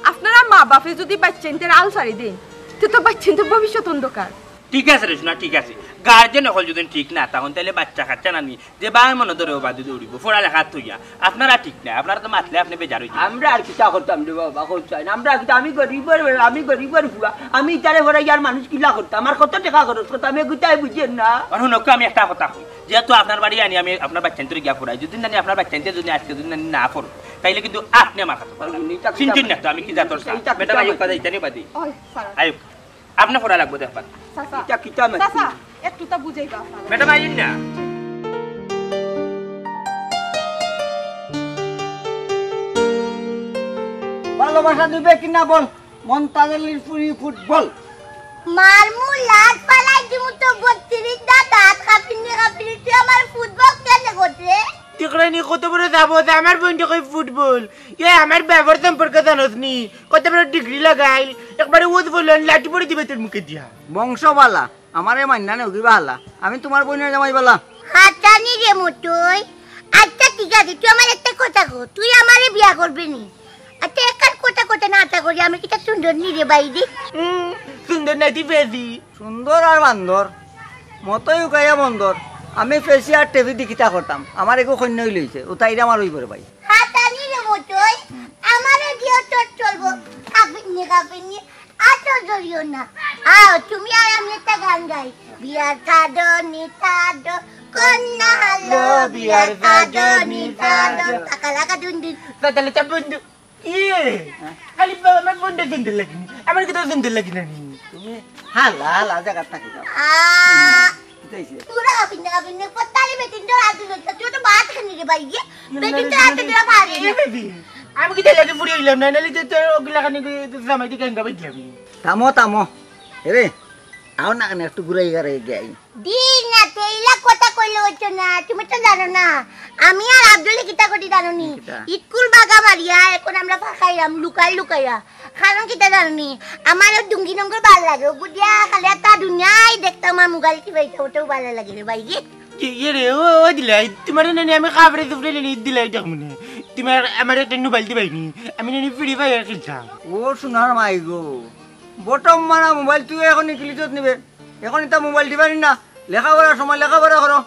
আপনারা মা বাপে যদি বাইচ্চাইন্তর আল ছাড়ি দেইন, তে তো বাইচ্চাইন্তর ভবিষ্যৎ অন্ধকার। ঠিক আছে রে সোনা, ঠিক আছে, গার্জেন অকল যদি ঠিক না তখন তাইলে বাইচ্চা কাচ্চা নানি যে বায় মনে ধরে ও বাদে দৌড়িব, পড়ালেখা থইয়া। আপনারা ঠিক নাই, আপনারা তো মাতলে আপনে বেজার অইযিবা। আমরা আর কিতা করতাম রে বাবা, কও চাইন। আমরা কিতা, আমি গরিবর, আমি গরিবর ফুয়া, আমি ইতারে পড়াইয়া আর মানুষ কিলা করতাম, আর কত টেকা খরচ করতাম, এগুতায় বুঝের না। আর হুনউক্কা, আমি একটা কথা কই, যেহেতু আপনার বাড়ি আনি আমি আপনার বাইচ্চাইন্তরে গিয়া পড়াই, যদি নানি আপনার বাইচ্চাইন্তে যদি আজকে যদি নানি না পড়ে, তাইলে কিন্তু আপনে আমার কথা আর উনি তা চিন্তা চিন্তা না তো, আমি কি জাতর এই তা ম্যাডাম, কিতা আইউক্কা, মাতি? যাইতানি বাদে। ওই, স্যার। আইউক্কা। আপনে পড়া লাগবো দেখবার। চাচা, ইটা কিতা মাতি? চাচা, একটু তা বুঝাইবা আপনারা। ম্যাডাম, আইন না। ভালোবাসা দিবে কিনা বল, মন্তাজ আলীর ফুরি ফুটবল। মারমু লাত ফালাই দিমু তো বত্রিশ দা দাঁত কাঁপিনি কাঁপিনি, তুই আমার ফুটবল কেনে করছে? দেখরায়নি কত বড় যাবো, আমার বইনটা কই ফুটবল। এ আমার বাবার সম্পর্কে জানোস নি? কত বড় ডিগ্রি লাগাইল, একবারে ওজ বললেন লাঠি পড়ে দিবে তোর মুখে দিয়া। বংশ বালা, আমারে মান্না নে উগি বালা, আমি তুমার বইনর জামাই বালা। হাতানি রে মতই। আচ্ছা ঠিক আছে, তুই আমার একটা কথা কো, তুই আমারে বিয়া করবে নি? আচ্ছা, একটা কথা কথা না তা করি, আমি কিতা সুন্দর নি রে বাইদি? হুম, সুন্দর নাতি পেয়েছি। সুন্দর আর বান্দর, মতই উকাইয়া বন্দর। আমি ফেসি আর টেভি দি কিতা করতাম, আমার এগু কইন্যা অইল অইছে, ও তাইরে আমার অইবো রে ভাই। হাতানি রে মতই, আমারে দিও তোর চলবো, কাপিনি কাপিনি, আতো জড়িও না। আও, তুমি আর আমি একটা গান গাই। বিয়ার কাদনি কাদো, কন্যা হলো বিয়ার কাদনি কাদো। কাকা লাগা দুন দুন। তাহলে তো বন্ধু, ইয়ে, খালি বা-, আমার বন্ধু দুন্দু লাগি, আমার কিন্তু দুন্দু লাগি না নি। তুমি হালা, হালা জায়গা থাকি যাও। আ, কিতা অইছে? তোরা কাপিন না, কাপিন না, পত্তালি বেটিন তো রাত দিন, তুই তো ভাত খানি রে ভাই, ইয়ে। বেটিন তো রাত দিন ভাত খানি। ইয়ে বেবি, আমি কিতা লাগি ফুরি অইলাম না, নাইলে তো তোর ওগুলা খানি জামাই দিকে এঙ্গা বাইলাম। থামো, থামো। এরে, আও না কেনে একটু ঘুরাই ঘুরাই গিয়া। দিন না, তেইলা কথা কইলে অইতো না, তুমি তো জানো না। আমি আর আব্দুলে কিতা করি জানো নি? কিতা? স্কুল বাগা মারিয়া, এখন আমরা ফাঁকাইলাম, লুকাই লুকাইয়া। কারণ কিতা জানো নি? আমার ওই ডুঙ্গি নঙ্গর ভালা লাগে, ও বুঝিয়া খালি একটা দুনিয়াই দেখতাম আর মোবাইল টিপাইতাম, ওটাও ভালা লাগে রে ভাই রে। কি, ইয়ে রে, ও, ও দিলাই, তোমার নানি আমি কাপড়ে চুপড়ে নিয়ে দিলাই দেখ মনে। তোমার আমার একটা মোবাইল দিবাই নি, আমি নানি ফ্রি ফায়ার খেলতাম। ও সোনার মাই গো, বটম মারা মোবাইল তুই এখন নিকলি চোদ নিবে। এখন ইতা মোবাইল দিবানি না, লেখাপড়ার সময় লেখাপড়া করো,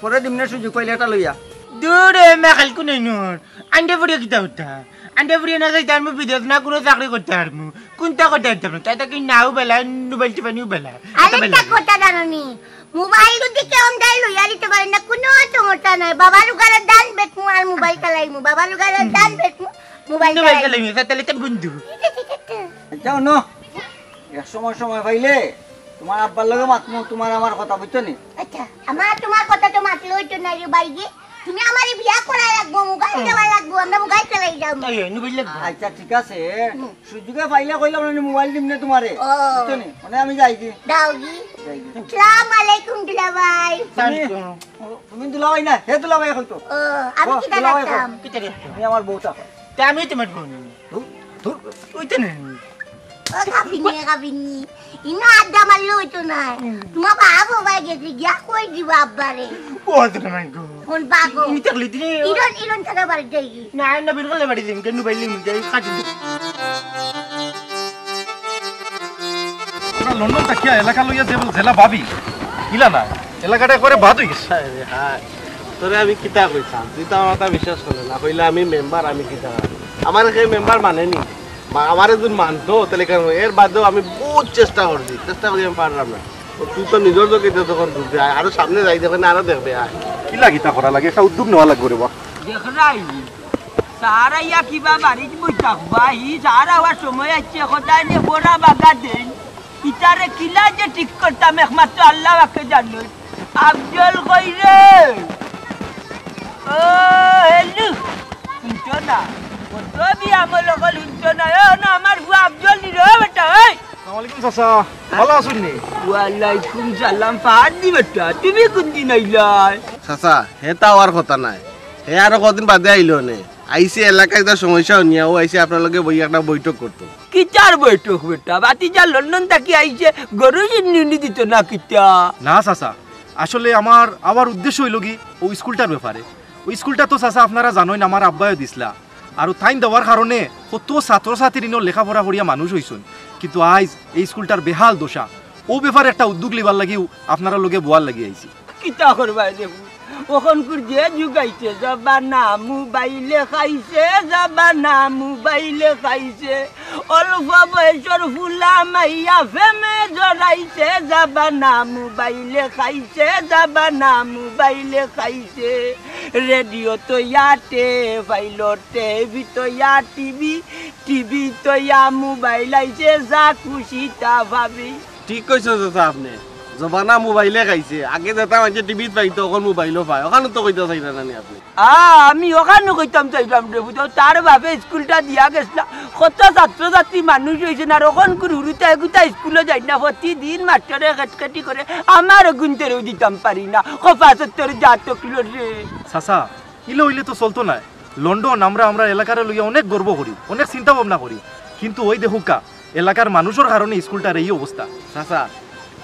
পরে দিমনে সুযোগ পাইলে এটা লইয়া। দূরে মা খালকু নাই নর, আন্ডে ফুড়িয়ে কিতা করতা? আন্ডে ফুড়িয়ে না যাইতে পারমু বিদেশ, না কুনু চাকরি করতে পারমু, কুনটা করতে পারতাম না। তাই তাকে নাও বেলা, মোবাইল টিপানিও বেলা। আরেকটা কথা জানো নি, মোবাইল যদি কেউ দেয় লইয়া দিতে পারে না, কুনু সমস্যা নাই। বাবার উগারে ধান বেচমু আর মোবাইল চালাইমু, বাবার উগারে ধান বেচমু, মোবাইল মোবাইল চালাইমু। চালাইমু, তাহলে তো বন্ধু। যাও ন। এক সময় সময় পাইলে তোমার আব্বার লগে মাতমু, তোমার আমার কথা, বুঝছো নি? আচ্ছা, আমার তোমার কথা তো মাতলে অইতো না রে ভাই রে। তুমি আমারে বিয়া করা লাগবো, মোবাইল দেওয়া লাগবো, আমরা মোবাইল চালাই যাবো। তাই হয়, মোবাইল লাগবো। আচ্ছা, ঠিক আছে। হুম। সুযোগে পাইলে কইলাম না, মোবাইল দিমনে তোমারে। ও। বুঝছো নি? মানে আমি যাই কি? দাও কি? যাই কি? আসসালামু আলাইকুম দুলাভাই। তুমি, ও, তুমি দুলাভাই না, হে দুলাভাই এখন তো। ও, আমি ও, কিতা দুলাভাই লাগতাম? এখন। কিতা রে? তুমি আমার বউটা। তা আমি তোমার বউ। ধুর, ধুর। ওই তো না। ও কাবিনি, কাবিনি। ইনো আড্ডা মারলে অইতো না। তোমার বাবা বাবা গেছে, গিয়া কই দিবা আব্বারে? ও তো না, মাই গো। কোন বাগো? ইনি থাকলে দিনে। ইরন, ইরন থাকা বাড়ি যাই কি? না, না, বের করলে বাড়ি দিন, কেন বাইলে যাই, খাটি। তোরা লন্ডন থাকিয়া এলাকা লইয়া যে জেলা ভাবি, ইলা না, এলাকাটা একবারে বাদ হয়ে গেছে। হায় রে হায়, তোরে আমি কিতা কইতাম, তুই তো আমার কথা বিশ্বাস করলে না, কইলে আমি মেম্বার, আমি কিতা। আমার কে মেম্বার মানে নি, মা-, আমার একজন মানতো, তাহলে কেন? এর বাদেও আমি বহুত চেষ্টা করছি, চেষ্টা করি আমি পারলাম না। ও, তুই তো নিজের চোখে তো তখন বুঝবে, আয়, আরো সামনে যাই, দেখবে না, আরো দেখবে, আয়। কিলা কিতা করা লাগে, একটা উদ্যোগ নেওয়া লাগবে রে বা। দেখরাই, সারা ইয়া কিবা বাড়িত বই থাকবা, ই সারা হওয়ার সময় আছে, কোথায় নিয়ে বড়া বাগা দেন। ইতারে কিলা যে ঠিক করতাম, একমাত্র আল্লাহ পাকে জানে। আফজল কই রে? ও, হেলু, শুনছো না? কত বিয়া আমল অকল হুনছো না, ও না আমার ফুয়া আফজল নি রে বেটা, এই। আসসালামু আলাইকুম চাচা, ভালা আছইন নি? ওয়ালাইকুম সালাম, ফাহাদ নি বেটা, তুমি কুনদিন আইলায়? চাচা, হে তো আওয়ার কথা নায়, হে আরো কদিন বাদে আইলো নে। আইছে এলাকায় তার সমস্যা হুনিয়া, অউ আইছে আপনার লগে বইয়া একটা বৈঠক করতো। কিতার বৈঠক বেটা? ভাতিজা লন্ডন থাকি আইছে, গরু জিন্নুনি দিত না কিতা? না চাচা, আসলে আমার আওয়ার উদ্দেশ্য অইলো কি, অউ স্কুলটার ব্যাপারে। অউ স্কুলটা তো চাচা আপনারা জানইন, আমার আব্বায়ও দিছলা। আর তাইন দেওয়ার কারণে কত ছাত্রছাত্রী ইনো লেখাপড়া করিয়া মানুষ অইছইন, কিন্তু আইজ এই স্কুলটার বেহাল দশা। অউ ব্যাপারে একটা উদ্যোগ লিবার লাগিউ আপনারার লগে বওয়ার লাগি আইছি। কিতা করবায় দেখো, অখনকুর যে যুগ আইছে, জমানা মোবাইলে খাইছে, জমানা মোবাইলে খাইছে। অল্প বয়সর ফুলা মাইয়া প্রেমে জড়াইছে, জমানা মোবাইলে খাইছে, জমানা মোবাইলে খাইছে। রেডিও তো ইয়াতে পাইলো, টিভি তো ইয়া টিভি, টিভি তো ইয়া মোবাইল আইছে, যা খুশি তা ভাবি। ঠিক কইছইন চাচা আপনে, জমানা মোবাইলে খাইছে। আগে যেতা মানষে টিভিত পাইতো, অখন মোবাইলো পায়, অখানো তো কইতা চাইরা না নি আপনে? আ, আমি অখানো কইতাম চাইরাম রে, বুঝো, তার বাপে স্কুলটা দিয়া গেছলা, কত ছাত্রছাত্রী মানুষ অইছে না, আর অখনকুর হুরুতা এগুতা স্কুলো যায় না, প্রতিদিন মাস্টরে খেটখেটি করে, আমার গুনতেরেও দিতাম পারি না, খোফা সত্তর জাতক রে। চাচা, ইলা অইলে তো চলতো নায়। লন্ডন আমরা, আমরা এলাকারে লইয়া অনেক গর্ব করি, অনেক চিন্তা ভাবনা করি, কিন্তু অউ দেখউক্কা, এলাকার মানুষর কারণে স্কুলটার এই অবস্থা। চাচা,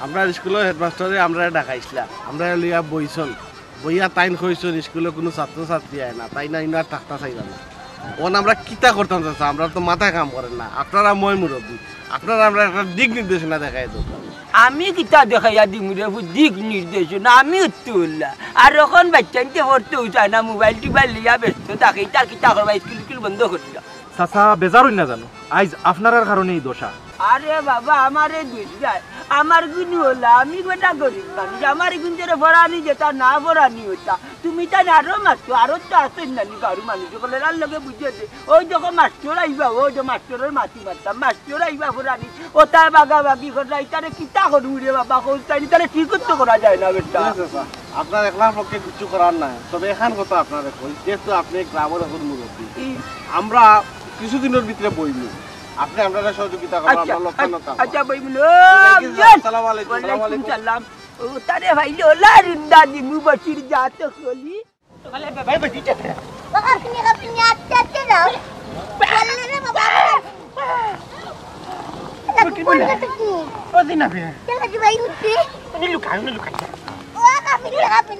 আমরার স্কুলর হেডমাস্টরে আমরারে ডাকাইছলা, আমরারে লইয়া বইছইন, বইয়া তাইন কইছইন স্কুলো কুনু ছাত্রছাত্রী আয় না, তাইন ইনো আর থাকতা চাইরা না। অখন আমরা কিতা করতাম চাচা, আমরার তো মাথায় কাম করে না। আপনারা ময় মুরব্বি, আপনারা আমরারে একটা দিক নির্দেশনা দেখাইয়া দেউক্কা। আমি কিতা দেখাইয়া দিমু রে, দিক নির্দেশনা আমি উত্তু উল্লা। আর অখন বাইচ্চাইন্তে পড়তেও চায় না, মোবাইল টোবাইল লইয়া ব্যস্ত থাকে, ইতা কিতা করবা, স্কুল স্কুল বন্ধ করিলা। চাচা, বেজার অইন না জানো, আইজ আপনারার কারণে এই দশা। আরে বাবা, আমারে দুষ দেয়, আমার গুণ অলা, আমি বেটা গরিব মানুষ, আমার গুণ ধরে পড়ানি যেতা না পড়ানি অতা। তুমি তাইন আরো মারতো, আরো তো আছইন না নি বারো মানুষ, অকলর লগে বুঝে দে। অউ দেখো মাস্টর আইবা, অউ যে মাস্টরর মাতি মারতাম, মাস্টর আইবা পড়ানি, অতায় বাগাবাগি কররা, ইতারে কিতা করমু রে বাবা, কও চাইন, ইতারে ঠিক তো করা যায় না বেটা। ঠিক আছে চাচা, আপনার একলার পক্ষে কিচ্ছু করার নাই, তবে এখান কথা আপনারে কই, যেহেতু আপনে গ্রামর একজন মুরব্বি, ই। আমরা কিছুদিনর ভিতরে বইমু, আপনে আমরারে সহযোগিতা করবা, আচ্ছা, আমরা লোকসান আচ্ছা, হতাম। আচ্ছা, বইমু। ঠিক আছে, আসসালামু আলাইকুম, আসসালামু ওয়ালাইকুম আলাইকুম। সালাম। অতারে ভাইলে অলা রুন্দা দিমু বসির যা তো কলি। বাবা, আপনি, আপনি আস্তে আস্তে যাও। বললে রে বাবা, আপনি। কি বললে? বললে তো কি? ও দিন না বে। চলো, তুই ভাই উঠবি। উনি লুকান, উনি লুকান। ও, আপনি, আপনি।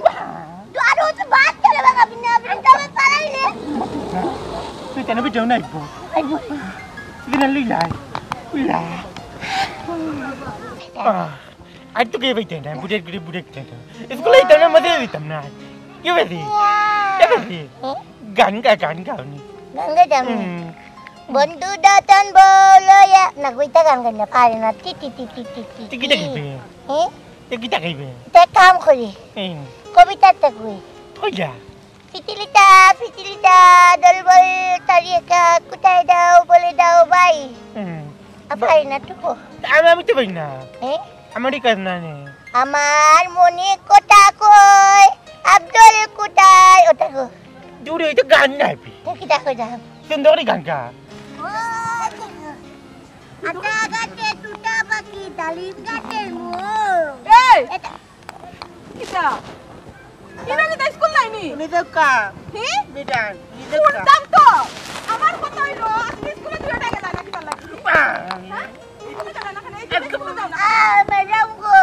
তো আরো তো বাদ চলে বাবা, আপনি, আপনি তবে পালাইলে। তুই কেন বিটেও না একবো? আইবো। তুই না লুই যায়। উই যা। আহ। আর তো কে পাইতে না, বুড়ের গুড়ি বুড়ে কিনে তো। স্কুলে দিতাম না, মজা দিতাম না। কি বেশি? কি বেশি? হ্যাঁ? গান গা, গান গাওনি। গান গাইতাম না। হুম। বন্ধু দতন বলো ইয়া, না, কইতা গান গাই না, পারি না। তি, তি, তি, তি, তি, তি। তুই কিতা গাইবে? হ্যাঁ? তুই কিতা গাইবে? তে কাম করি। হুম। কবিতা তো কই। কই যা? পিটিলিতা, পিটিলিতা, দলবল, তারিকা, কোথায় দাও, বলে দাও, ভাই। হুম। আ, পারি না তো। আমি, আমি তো পারি না। হ্যাঁ? আমারই কাজ না নে। আমার মনে কথা কয়, আব্দুল কোথায়? ওটা গো। দূরে, ওই তো গান নাই। তো কিতা কই যাম? সুন্দর করে গান গা। ও, দেখো। আতা গাছে টুটা পাখি, ডালিম গাছের মোড়। এই! এটা কিতা? ইনো কিতা স্কুল নায়নি? উনি তো কা? হি? বেটা, উনি তো কা? শুনতাম তো। আমার কথা অইলো, আজকে স্কুলে দুইওটা গেলা না কিতার লাগি? মা। হ্যাঁ? স্কুলে গেলা না কেনে? এই স্কুলে যাও না। আ, ম্যাডাম গো,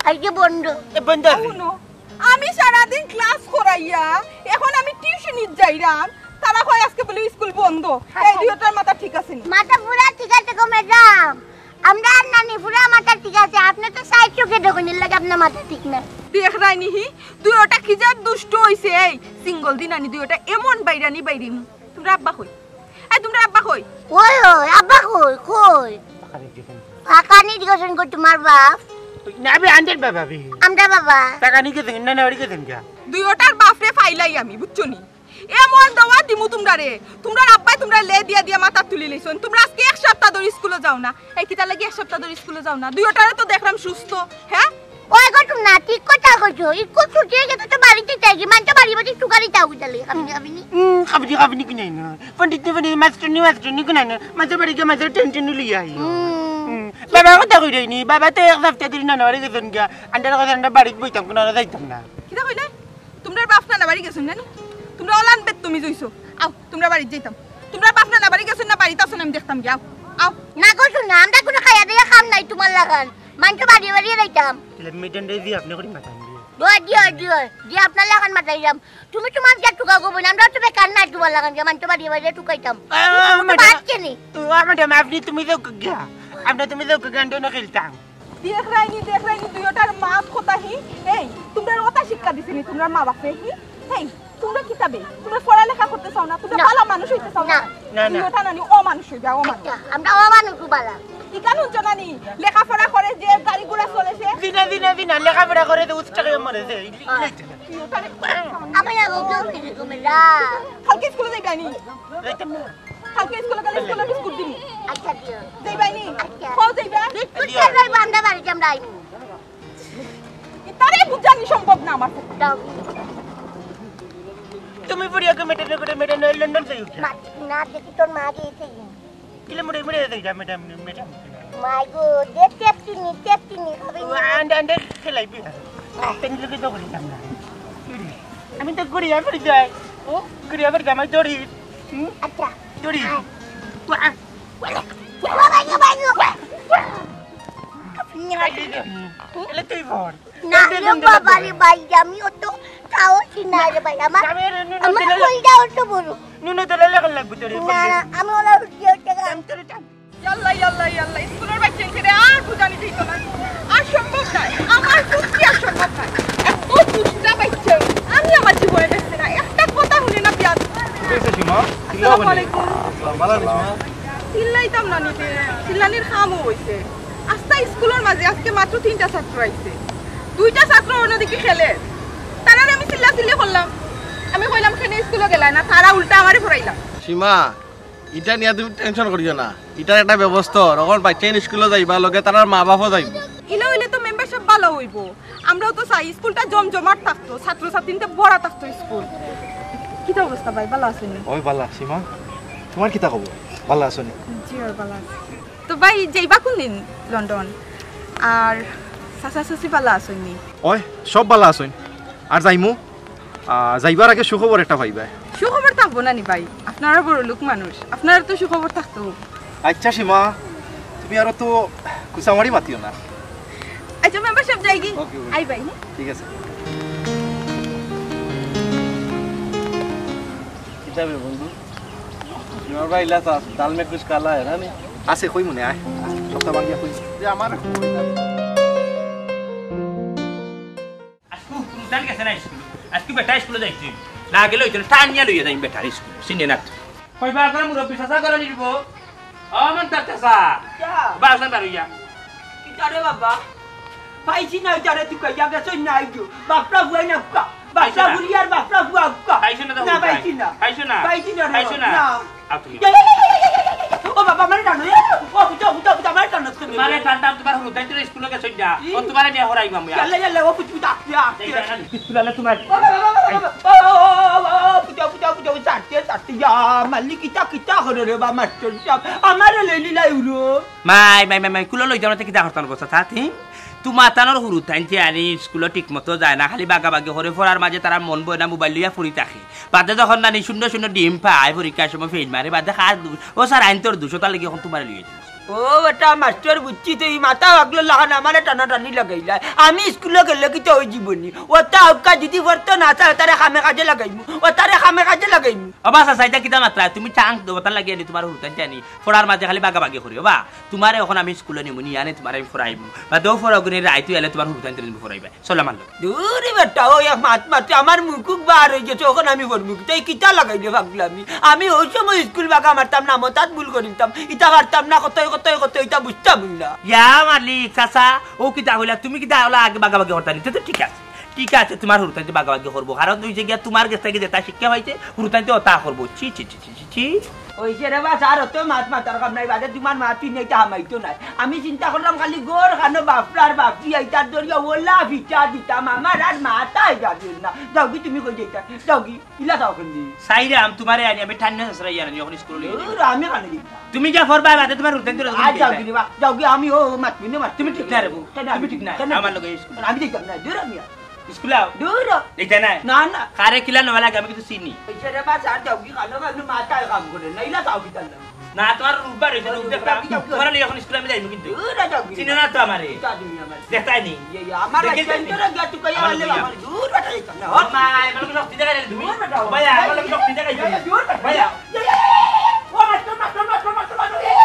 আজকে বন্ধ। এ, বন্ধ আছে। হুনো, আমি সারাদিন ক্লাস করাইয়া, এখন আমি টিউশনিত যাইরাম, তারা কয় আজকে বুলে স্কুল বন্ধ। এই দুইওটার মাথা ঠিক আছে নি? মাথা পুরা ঠিক আছে গো ম্যাডাম। আমরা আর নানি পুরা মাথা ঠিক আছে, আপনে তো সাইড চোখে দেখইন, এর লাগি আপনার মাথা ঠিক নাই। দেখরায়নি হি, দুইওটা কি যে দুষ্ট অইছে। এই সিঙ্গল দিন আনি দুইওটা এমন বাইরানি বাইরিমু। তুমরার আব্বা কই? এই তুমরার আব্বা কই? ওই, ওই, আব্বা কই, কই? পাকানি গেছইন কই তুমার বাপ? না বে, আন্ডার বাবা বে। আমরা বাবা। পাকানি গেছইন, না, না, ওরি গেছইন গা। দুইওটার বাপরে ফাইলাই আমি, বুঝছো নি? এমন দাওয়াত দিমু তুমরারে। তুমরার আব্বায় তুমরারে লে দিয়া দিয়া মাথাত তুলি লইছইন। তুমরা আজকে এক সপ্তাহ ধরি স্কুলো যাও না। এই কিতার লাগি এক সপ্তাহ ধরি স্কুলো যাও না? দুইওটারে তো দেখরাম সুস্থ, হ্যাঁ? ওই গো, তুমি না ঠিক কথা কইছো। স্কুল ছুটি অই গেছে তো বাড়িত যাইতাম গি, মানষর বাড়ি বাড়ি তুকারি তাও গিতালি, খাবিনি খাবিনি। হুম, খাবিনি খাবিনি কিনাই না। পণ্ডিত নি পণ্ডিত, মাস্টার নি মাস্টার নি কিনাই না। মানষর বাড়ি গিয়া মানষর টেনশন লইয়া আইও। হুম। হুম। বাবা কথা কইরায়নি, বাবা তো এক সপ্তাহ ধরি নানা বাড়ি গেছইন গিয়া। আন্ডার কথা আন্ডার বাড়িত বইতাম, কুনো জাইতাম না। কিতা কইলে? তুমরার বাপ নানা বাড়ি গেছইন না নি? তুমরা অলান বেদ তুমি জইছো। আও, তুমরার বাড়িত যাইতাম। তুমরার বাপ নানা বাড়ি গেছইন না, বাড়িত আছইন আমি দেখতাম গিয়া। আও, আও। না গো, হুনো, আমরা কুনো খাইয়া দিয়া কাম নাই তুমার লাখান। মানষর বাড়ি বাড়ি যাইতাম। তাইলে ম্যাডামরে দি আপনে করি মাতাইন দি। দিও, দিও, দিও। দি আপনার লাখান মাতাইলাম। তুমি তুমার গিয়া তুকা গো বইন, আমরা তো বেকার নাই তুমার লাখান গিয়া মানষর বাড়ি বাড়ি তুকাইতাম। আ, তুমি তো ম্যাডাম। বাদ কেনি? ও, ম্যাডাম, আপনে তুমি যাও গিয়া। আমরা তুমি যাও গিয়া, আন্ডার না খেলতাম। দেখরায়নি, দেখরায়নি, দুইওটার মাত কথা হি। এই, তুমরারে অতা শিক্ষা দিছে নি তুমরার মা বাপে হি? এই, তুমরা কিতা বে? তুমরা পড়ালেখা করতে চাও না, তুমরা না। ভালা মানুষ অইতে চাও না। না। না, না। দুইওটা নানি অমানুষ অইবা, অমানুষ। আচ্ছা, আমরা অমানুষ বালা। ইখান হুনছো না নি? লেখাপড়া করে যে, গাড়ি ঘোড়া চলে সে। জি না, জি না, জি না, লেখাপড়া করে যে উচ্চ টাকায় মরে যে, ই-, ই-, ইলাইতে না। দুইওটারে আমি আর ওকে ওকে দিছি, তুমি যা। কালকে স্কুলে যাইবায়নি? যাইতাম না। কালকে স্কুলে গেলে স্কুলে বিস্কুট দিমু। আচ্ছা, দিও। যাইবায়নি? আচ্ছা। কও যাইবা? বিস্কুট দিও। খাইবায়, আমরা বাড়ি যাম, রাইমু। ইতারে বুঝানি সম্ভব না আমার পক্ষে। দাও। তুমি বুড়িয়াকে মেটে করে মেটে নয় লন্ডন যাই উঠে। মা, না দেখি তোর মা গেছে। কিলে মুড়ে মুড়ে যাই যা ম্যাডাম, ম্যাডাম। মাই গো, দে তেপ্তিনি, তেপ্তিনি খাবে। ও, আন্ডা, আন্ডা খেলাইবি। তেন লোকে তো করি আমরা। আমি তো ঘুরি আবার যাই। ও, ঘুরি আবার জামাই দড়ি। হুম? আচ্ছা। দড়ি। আয়। ওয়া, ওয়া, ওয়া, ওয়া, ওয়া, ওয়া। এলে তুই বল। না রে বাবা রে ভাই, আমি অত সাহসী না রে ভাই। আমার, আমি নুন আমার দিলে কইটা অত বড়। নুন দিলে লেখা লাগবে তোর এই না, বলবি। আমি ওলা উঠে উঠে গেলাম। আমি তোর টান। ইয়াল্লা, ইয়াল্লা, ইয়াল্লা, স্কুলর বাচ্চা ইনকে আর বুঝানি দিত না। আর সম্ভব নাই, আমার সত্যি আর সম্ভব নাই। এত দুষ্টা বাচ্চা, আমি আমার জীবনে দেখছি না। একটা কথা হুনে না বিয়াদ। ঠিক আছে, সীমা। আসসালামু আলাইকুম। আসসালাম, ভালো আছো, সীমা? চিল্লাইতাম না নিতে, চিল্লানির কামও হইছে। আস্তা স্কুলর মাঝে আজকে মাত্র তিনটা ছাত্র আইছে, দুইটা ছাত্র অন্যদিকে খেলে, তারারে আমি চিল্লাচিল্লি করলাম। আমি কইলাম, "কেনে স্কুলো গেলায় না?" তারা উল্টা আমারে ফরাইলা। সীমা, ইটা নিয়া তুমি টেনশন করিও না, ইটার একটা ব্যবস্থা অর। অখন বাচ্চাইন স্কুলো যাইবা, লগে তারার মা বাপও যাইবো। ইলা অইলে তো মেম্বার সাব ভালা অইবো, আমরাও তো চাই স্কুলটা জমজমাট থাকতো, ছাত্রছাত্রীতে ভরা থাকতো স্কুল। কিতা অবস্থা ভাই, ভালা আছইন নি? ওই ভালা, সীমা, তুমার কিতা খবর? ভালা আছো নি? জি, ওই ভালা আছি। তো ভাই, যাইবা কোনদিন লন্ডন? আর চাচা চাচি ভালা আছইন নি? ওই, সব ভালা আছইন। আর যাইমু, আহ, যাইবার আগে সুখবর একটা পাইবা। সুখবর থাকবো না নি ভাই? আপনারা বড় লোক মানুষ, আপনারা তো সুখবর থাকতো। আচ্ছা সীমা, তুমি আরো তো কুচামারি মাতিও না। আচ্ছা মেম্বার সাব যাই কি? ওকে, ওকে। আই ভাই, হ্যাঁ? ঠিক আছে। কিতাবে বন্ধু? তোমার ভাই ইলা তা দাল মে কুছ কালা হে না নি? আছে, কই মনে আয়। সপ্তাহ ভাঙিয়া কই। যে আমার আজকে হুরুতাইন গেছে না স্কুলো? আজকে বেটা স্কুলো যাইতো। না গেলে অইতো না, টানিয়া লইয়া যাইমু বেটারে স্কুলো। চিনে না তো। কইবা করে মুরব্বি চাচা করে নিব। ও মন্তাজ চাচা। কিতা? বাসন বার হইয়া। কিতা রে বাবা? পাইছি না, ইতারে তুকাইয়া গেছইন না আইজো। বাপরা বুয়াই না উকা। বাপরা পাইছো না? বুড়ি আর বাপরা বুয়া উকা। পাইছো না তো না, হুরুতাইন? পাইছি না। পাইছো না? পাইছি না রে পাইছো বাবা, না? না। আও তুমি। ও বাবা, আমারে টানো। ও পুতা, পুতা, পুতা, আমারে টানো তুমি। তোমারে টানতাম, তোমার হুরুতাইন তো স্কুলো গেছইন না। ই। ও তোমারে নিয়া হরাইবাম ইয়া। ইয়াল্লা, ইয়াল্লা, ও পুতা, পুতা, ইয়া। এই জায়গা স্কুল আলে তোমার। ও বাবা, বাবা, বাবা, বাবা, ও, ও, ও, ও, পুতা, পুতা, পুতা, ও চাটতে, চাটতে, ইয়া, মালিক, কিতা, কিতা করে রে বা মাস্টার সাব? আমারে লইলি লাই উড়ো। মাই, মাই, মাই, মাই, কুলো লই যাও না, তে কিতা করতাম বসা থাক, হি? তুমাতানর হুরুতাইন যে আনি স্কুলো ঠিক মতো যায় না, খালি বাগাবাগি করে, পড়ার মাঝে তারা মন বয় না, মোবাইল লইয়া পড়ি থাকে। বাদে যখন নানি শূন্য শূন্য ডিম পায়, পরীক্ষার সময় ফেইল মারে, বাদে কার দুষ? ও স্যার, আইন তোর দুষ, তার লাগি এখন তোমারে লইয়া যাবো। ও বেটা, মাস্টার বুঝছি, তুই মাথা পাগলর লাখান আমারে টানাটানি লাগাইলা। আমি স্কুলো গেলে কিতা অই জীবনী? ও তা উক্কা যদি পড়তো না, তাহলে তারে কামে কাজে লাগাইমু। ও তারে কামে কাজে লাগাইমু। ও বা চাচা, ইতা কিতা মাতরায়? তুমি চান্স দেও, তার লাগি আনি তোমার হুরুতাইন জানি। পড়ার মাঝে খালি বাগাবাগি করি, ও বা। তোমারে এখন আমি স্কুলো নিমু, নিয়া আনি তোমারে আমি পড়াইমু। বাদে ও পড়াগুনি রাইত অইলে তোমার হুরুতাইন তুমি পড়াইবা। চলো আমার লগে। দূর বেটা, ওই এক মাত মাতে আমার মুখ উখ বার হয়ে গেছে, ওখানে আমি করবো কি? তাই কিতা লাগাইলে পাগলামি? আমি ওই সময় স্কুল বাগা মারতাম না, মতাত ভুল করিতাম, ইতা পারতাম না, কতই, কতই, কতই, ইতা বুঝতাম না। ইয়া মালিক, চাচা, ও কিতা কইলা? তুমি কিতা কইলা আগে বাগাবাগি করতা নি? তে তো ঠিক আছে। ঠিক আছে, তুমার হুরুতাইন্তে বাগাবাগি করবো, কারণ তুই যে গিয়া তুমার গেছ থাকি যেতা শিক্ষা পাইছে, হুরুতাইন্তে অতা করবো। ছি, ছি, ছি, ছি, ছি, ছি। অইছে রে বা, আর অত মাত মাতার কাম নাই, বাদে তুমার মাত তুই নেই, তা হামাইতো নাই। আমি চিন্তা করলাম খালি ঘর খানো বাপরার বাপি আইতার দরিয়া ওলা ফিটা দিতাম, আমার আর মাথায় যাবে না। যাওগি তুমি কই যাইতা? যাওগি, ইলা যাও কেনে? সাইরাম, তুমারে আনি আমি ঠান্ডা সসরা ইয়ার আনি অখন স্কুল লই যাই। দূর, আমি কানে দিতাম। তুমি যা ফরবা বাদে তুমার হুরুতাইন্তে আর যাওগি রে বা, যাওগি, আমি ও মাত মিনে মাত। তুমি ঠিক না রে বউ, কেন? তুমি ঠিক না। কেন? আমার লগে স্কুল। আমি দিতাম না, দূর আমি। স্কুল আও। দূর। এইটা না? না, না। কারে কিলা নেওয়া লাগে আমি কিন্তু চিনি। অইছে রে বা, স্যার, যাওগি, কালো কালো মাথায় কাম করে না, ইলা যাওগি তার না। না, তুমার রোববার অইছে, রোববার দেখলাম। যাওগি, যাওগি। তুমার লগে অখন স্কুল আমি যাইমু কিন্তু। দূর, যাওগি। চিনো না তো আমারে। তা তুমি আমারে। দেখতাই নি। ইয়ে, ইয়ে, আমার দেখে রাস্তায় যাইনি। তোরা গিয়া তুই কইয়া আমার আনলে লগে আমার দূর বেটা যাইতাম না। ও মা, আমার লগে শক্তি দেখাই তুমি। দূর বেটা। ভাইয়া, আমার লগে শক্তি দেখাই তুমি। দূর বেটা। ভাইয়া। ইয়ে, ইয়ে, ইয়ে, ইয়ে, ও মাস্টার, মাস্টার, মাস্টার, মাস্টার। ইয়া,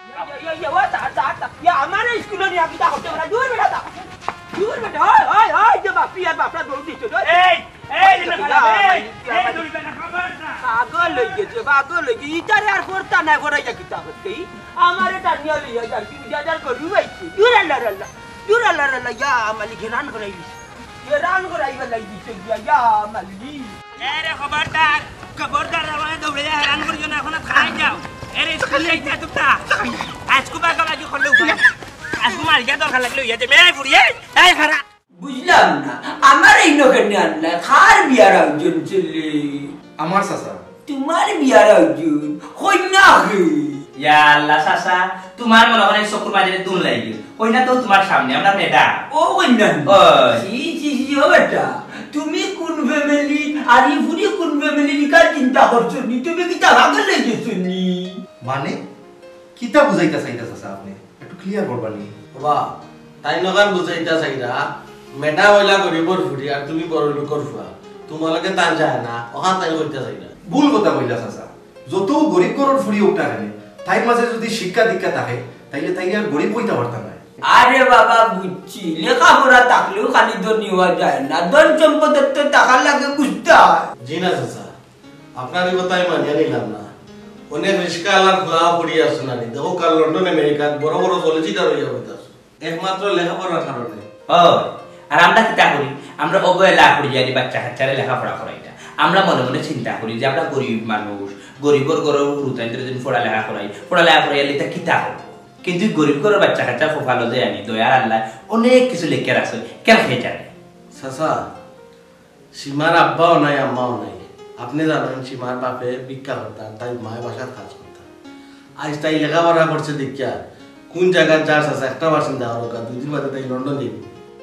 ইয়া, ইয়া, ইয়া, ও, তা, তা, তা, ইয়া, আমারে স্কুলো নিয়া কিতা করতে বেটা? দূর বেটা, তা। দূর বেটা, ওই, ওই, ওই, যে বাপি আর বাপরা দৌড় দিছে, ওই। এই, এই, ইয়া, এই, ইয়া, এই, ইয়া, এই, দৌড় বেটা, খবর না। পাগল অই গেছে, পাগল অই গেছে। ইতারে আর করতা নাই, করাই যা কিতা করতে? ই আমারে টানিয়া লইয়া যার, কি বুঝা যার গরু আইছে। দূর আল্লাহ, আল্লাহ। দূর আল্লাহ, আল্লাহ, ইয়া, মালিক হেরান করাই দিছে। হেরান করাই বেলাই দিছে গিয়া, ইয়া, মালিক। এরে খবরদার, খবরদার, আমারে দৌড়াইয়া হেরান করিও না, অখন খাই যাও। এরে স্কুল যাইতে তোমরা। আজকু বাগাবাগি করলে উপায় নাই। আজকু মারিয়া দরকার লাগলে অইয়া যাইমু। এই ফুড়ি, এই, এই খারা। বুঝলাম না, আমার এই নখের নিয়ে আনলা, কার বিয়ার আয়োজন চলে? আমার চাচা। তুমার বিয়ার আয়োজন? কইন্যা কে? ইয়া আল্লাহ চাচা, তুমার মনে অয় চকুর মাঝে ধুন লাগি গেল। কইন্যা তো তুমার সামনে, আমরা মেয়েটা। ও কইন্যা? ওই। ছি, ছি, ছি, ও বেটা, তুমি কোন ফ্যামিলি, আর ই ফুড়ি কোন ফ্যামিলি, ইখান চিন্তা করছো নি? তুমি কিতা পাগল অই গেছো নি? মানে, কিতা বুঝাইতা চাইতা চাচা আপনে? একটু ক্লিয়ার করবা নি? বাবা, তাইন অখান বুঝাইতা চাইরা, মেয়েটা অইলা গরিবর ফুড়ি আর তুমি বড় লোকর ফুয়া, তুমার লগে তার যায় না, অখান তাইন কইতা চাইরা। ভুল কথা কইলা চাচা। যত গরিব ঘরর ফুড়ি অউক না কেনে, তাইর মাঝে যদি শিক্ষা দীক্ষা থাকে, তাইলে তাইরে আর গরিব কইতা পারতা নায়। আরে বাবা, বুঝছি, লেখাপড়া থাকলেও খালি ধনী অওয়া যায় না, ধন সম্পদ তো থাকার লাগে বুঝতা। জি না চাচা, আপনার ই কথা আমি মানিয়া নিলাম না। অনেক রিস্কাআলার ফুয়া ফুড়ি আছে না নি, দেখো কাল লন্ডন আমেরিকাত বড় বড় সলিসিটার অইয়া বইতাছে। একমাত্র লেখাপড়ার কারণে। অয়, আর আমরা কিতা করি? আমরা অবহেলা করি, জানি বাচ্চা কাচ্চারে লেখাপড়া করাই না। আমরা মনে মনে চিন্তা করি যে আমরা গরিব মানুষ, গরিবর ঘরর হুরুতাইন্তরে যদি পড়ালেখা করাই, পড়ালেখা করাইলে ইতা কিতা করবো? কিন্তু গরিব ঘরর বাচ্চা কাচ্চার কপালো যে আনি দয়ার আল্লায় অনেক কিছু লেখিয়া রাখছে, কেন কে জানে? চাচা, সীমার আব্বাও নাই, আম্মাও নাই। আপনে জানইন, সীমার বাপে ভিক্ষা করতা, তাইর মায়ে বাসাত কাজ করতা। আইজ তাই লেখাপড়া করছে দেখিয়া কুন জাগাত যার চাচা, একটা বার চিন্তা করউক্কা, দুই দিন বাদে তাই লন্ডন যাইবো।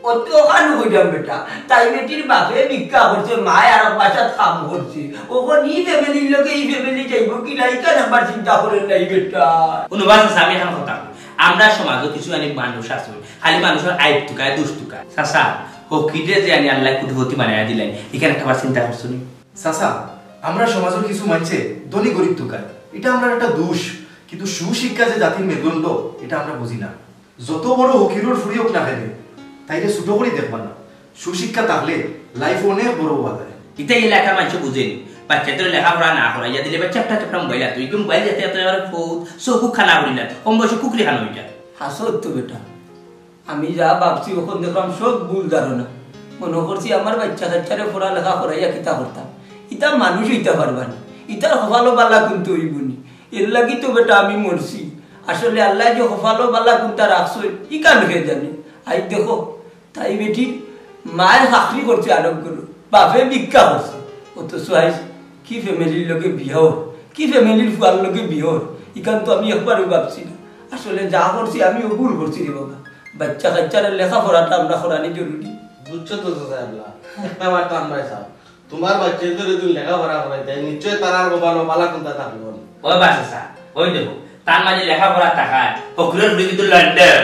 অতো অখান কইরাম বেটা, তাই বেটির বাপে ভিক্ষা করছে, মায়ে আরক বাসাত কাম করছে। অখন ই ফ্যামিলির লগে ই ফ্যামিলি যাইবো কিলা, ইখান একবার চিন্তা করের নাই বেটা। হুনো বা চাচা, আমি অখন কথা কই। আমরার সমাজো কিছু আনি মানুষ আছে, খালি মানুষর আইব তুকায়, দুষ তুকায়। চাচা, ফকিররে যে আনি আল্লায় কোটিপতি বানাইয়া দিলাইন, ইখান একটা বার চিন্তা করছো নি? চাচা, আমরার সমাজর কিছু মানষে ধনী গরিব তুকায়, ইটা আমরার একটা দুষ। কিন্তু সুশিক্ষা যে জাতির মেরুদণ্ড, ইটা আমরা বুঝি না। যত বড় ফকিরর ফুড়ি অউক না কেনে, তাইরে ছোট করি দেখবা না। সুশিক্ষা থাকলে life অনেক বড় অওয়া যায়। ইতা এলাকার মানষে বুঝে নি। বাচ্চাইন্তরে লেখাপড়া না করাইয়া দিলে বা চ্যাপটা চ্যাপটা মোবাইল আতো, ইগু মোবাইল যাতে এত এবার ফৌত, চকু খানা করি না, কম বয়সে কুকরি খানা অইতা। হাছা তো বেটা। আমি যা ভাবছি অখন দেখলাম সব ভুল ধারণা। মনো করছি আমার বাচ্চা কাচ্চারে পড়ালেখা করাইয়া কিতা করতাম। ইতা মানুষ অইতা পারবা নি। ইতার কপালো বালা কুন্তা অইবো নি। এরলাগি তো বেটা আমি মরছি। আসলে আল্লায় যে কপালো বালা কুন্তা রাখছইন, ইখান কে জানে। আইজ দেখো, তাই বেটির মায়ে চাকরি করছে আরক ঘরো, বাপে ভিক্ষা করছে। অথচ আইজ কি ফ্যামিলির লগে বিয়া অর, কি ফ্যামিলির ফুয়ার লগে বিয়া অর, ইখান তো আমি একবারও ভাবছি না। আসলে যা করছি আমিও ভুল করছি রে বাবা। বাচ্চা কাচ্চারে লেখাপড়াটা আমরা করানি জরুরি। বুঝছো তো চাচা, আল্লাহ একটা বার তো আমরাই চাও। তুমার বাচ্চাইন্তরে যদি লেখাপড়া করাইতায়, নিশ্চয় তারার কপালো বালা কুন্তা থাকলো। ওই বা চাচা, ওই দেখো, তার মাঝে লেখাপড়া থাকায়, ফকিরর ফুড়ি কিন্তু লন্ডন।